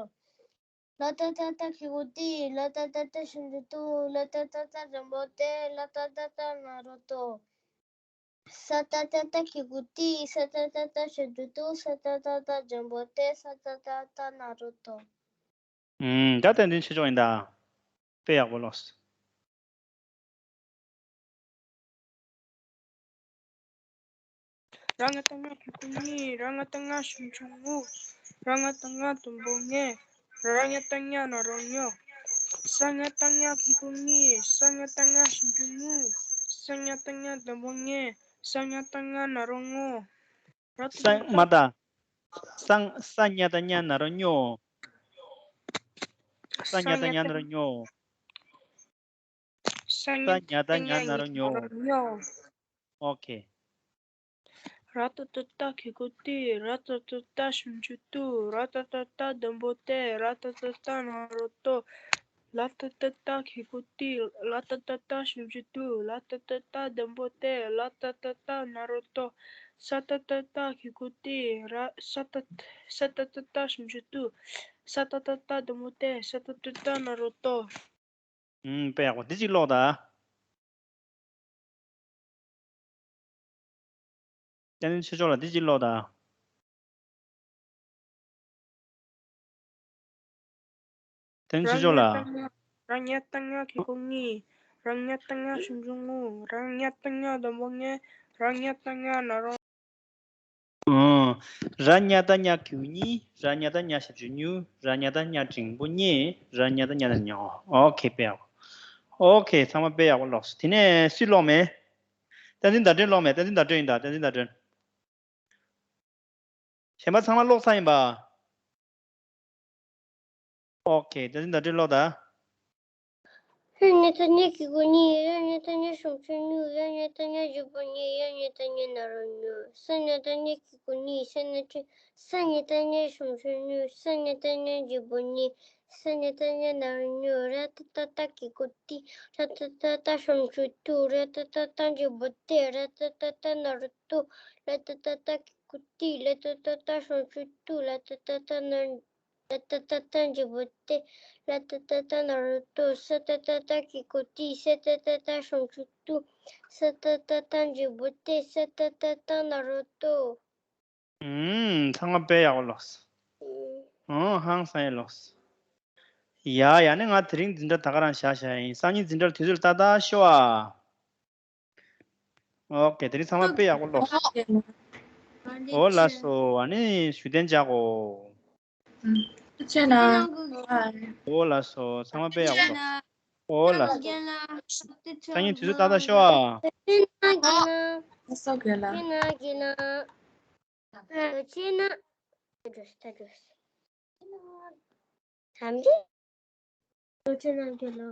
ལ་ཏ་ཏ་ཏ་གི་གུ་ཏི། ལ་ཏ་ཏ་ཏ་ཞབས་ཀྱུ་ཏོ། ལ་ཏ་ཏ་ཏ་འགྲེང་བུ་ཏེ། ལ་ཏ་ཏ་ཏ་ན་རོ་ཏོ། ས་ཏ་ཏ་ཏ་གི་གུ་ཏི། ས་ཏ་ཏ་ཏ་ཞབས་ཀྱུ་ཏོ། ས་ཏ་ཏ་ཏ་འགྲེང་བུ་ཏེ། ས་ཏ་ཏ་ཏ་ན་རོ་ཏོ། ཨུམ། ད་བསྟན་འཛིན་ཆོས་སྐྱོང་ཡིན་ད། དཔེ་ཡག་པོ་ལོས། ར་ང་ཏ་ང་གི་གུ་གཉིས། ར་ང་ཏ་ང་ཞབས་ཀྱུ་གཉུ། ར་ང་ཏ་ང་འགྲེང་བུ་ཉེ། ར་ང་ཏ་ང་ན་རོ་ཉོ། ས་ང་ཏ་ང་གི་གུ་གཉིས། ས་ང་ཏ་ང་ཞབས་ཀྱུ་གཉུ། ས་ང་ཏ་ང་འགྲེང་བུ་ཉེ། ས་ང་ཏ་ང་ན་རོ་ཉོ། ར་ཏ་ས་ཏ་མ་ཏ། ས་ས་ཉ་ཏ་ཉ་ན་རོ་ཉོ། ས་ཉ་ཏ་ཉ་ན་རོ་ཉོ། ས་ཉ་ཏ་ཉ་ན་རོ་ཉོ། ཨོ་ཁེ། ར་ཏ་ཏ་ཏ་གི་གུ་ཏི། ར་ཏ་ཏ་ཏ་ཞབས་ཀྱུ་ཏོ། ར་ཏ་ཏ་ཏ་འགྲེང་བུ་ཏེ། ར་ཏ་ཏ་ཏ་ན་རོ་ཏོ། ལ་ཏ་ཏ་ཏ་གི་གུ་ཏི། ལ་ཏ་ཏ་ཏ་ཞབས་ཀྱུ་ཏོ། ལ་ཏ་ཏ་ཏ་འགྲེང་བུ་ཏེ། ལ་ཏ་ཏ་ཏ་ན་རོ་ཏོ། ས་ཏ་ཏ་ཏ་གི་གུ་ཏི། ར་ས་ཏ་ས་ཏ་ཏ་ཏ་ཞབས་ཀྱུ་ཏོ། ས་ཏ་ཏ་ཏ་འགྲེང་བུ་ཏེ། ས་ཏ་ཏ་ཏ་ན་རོ་ཏོ། ཨུམ། དཔེ་ཡག་པོ། འདི་གཅིག་ཀློག་དང་། བསྟན་འཛིན་ཆོས་མཆོག་ལགས་འདི་གཅིག་ཀློག་དང་། བསྟན་འཛིན་ཆོས་མཆོག་ལགས། རང་ཉིད་ལྟ་ཉག་གི་སྐུ་གཉིས། རང་ཉིད་ལྟ་ཉག་ཞབས་ཀྱུ་དངོས། རང་ཉིད་ལྟ་ཉག་ཟླུམ་པོ་ལྔ། རང་ཉིད་ལྟ་ཉག་ན་རོ། ཨང་། ར་ཉ་ད་ཉ་གི་གུ་གཉིས། ར་ཉ་ད་ཉ་ཞབས་ཀྱུ་གཉིས། ར་ཉ་ད་ཉ་འགྲེང་བུ་སྙེ། ར་ཉ་ད་ཉ་ད་ཉོ། ཨོ་ཁེ། དཔེ་ཡག་པོ། ཨོ་ཁེ། ཚང་མ་དཔེ་ཡག་པོ་ཀློག་སོང་། དེ་ནས་སུས་ཀློག་མེད། བསྟན་འཛིན་ཟླ་སྒྲོན་ཀློག་མེད། བསྟན་འཛིན་ཟླ་སྒྲོན་ཡིན་ད། བསྟན་འཛིན་ཟླ་སྒྲོན། གཞན་པ་ཚང་མ་ཀློག་ཚར་ཡིན་པ། ཨོ་ཁེ། བསྟན་འཛིན་ཟླ་སྒྲོན་ཀློག་དང་། ཡ་ཉ་ད་ཉ་གི་གུ་གཉིས། ཡ་ཉ་ད་ཉ་ཞབས་ཀྱུ་གཉིས། ཡ་ཉ་ད་ཉ་འགྲེང་བུ་སྙེ། ཡ་ཉ་ད་ཉ་ན་རོ་ཉོ། ས་ཉ་ད་ཉ་གི་གུ་གཉིས། ས་ཉ་ད་ས་ཉ་ད་ཉ་ཞབས་ཀྱུ་གཉིས། ས་ཉ་ད་ཉ་འགྲེང་བུ་སྙེ། ས་ཉ་ད་ཉ་ན་རོ་ཉོ། ར་ཏ་ཏ་ཏ་གི་གུ་ཏི། ར་ཏ་ཏ་ཏ་ཞབས་ཀྱུ་ཏུ། ར་ཏ་ཏ་ཏ་འགྲེང་བུ་ཏེ། ར་ཏ་ཏ་ཏ་ན་རོ་ཏོ། ལ་ཏ་ཏ་ཏ་གི་གུ་ཏི། ལ་ཏ་ཏ་ཏ་ཞབས་ཀྱུ་ཏུ། ལ་ཏ་ཏ་ཏ་ན། ལ་ཏ་ཏ་ཏ་འགྲེང་བུ་ཏེ། ལ་ཏ་ཏ་ཏ་ན་རོ་ཏོ། ས་ཏ་ཏ་ཏ་གི་གུ་ཏི། ས་ཏ་ཏ་ཏ་ཞབས་ཀྱུ་ཏུ། ས་ཏ་ཏ་ཏ་འགྲེང་བུ་ཏེ། ས་ཏ་ཏ་ཏ་ན་རོ་ཏོ། ཨུམ། ཚང་མ་དཔེ་ཡག་པོ་ཀློག་སོང་། ཨང་། ཧང་སང་ཡག་ཀློག་སོང་། ཡ། ཡ་ནི་ང་དེ་རིང་འཛིན་གྲྭ་ད་ག་རང་བཞག་བཞག་ཡིན། སང་ཉིན་འཛིན་གྲྭར་དུས་ཚོད་ལྟ་ད་ཤོག་ཨ། ཨོ་ཁེ། དེ་རིང་ཚང་མ་དཔེ་ཡག་པོ་ཀློག་སོང་། ཨོ་ལགས་སོ། ཨ་ནི་བཞུགས་གདན་འཇགས་གོ། ཨུམ། ཐུགས་རྗེ་གནང་། ཨོ་ལགས་སོ། ཚང་མ་དཔེ་ཡག་པོ་ཀློག་སོང་། ཨོ་ལགས་སོ། སང་ཉིན་དུས་ཚོད་ཏག་ཏག་ཤོག་ཨ། ཐུགས་རྗེ་གནང་། ཐུགས་རྗེ་གནང་། ཐུགས་རྗེ་གནང་། ད་འགྲོ་ད་འགྲོ། དམ་པའི། ཐུགས་རྗེ་གནང་གི་ལོ།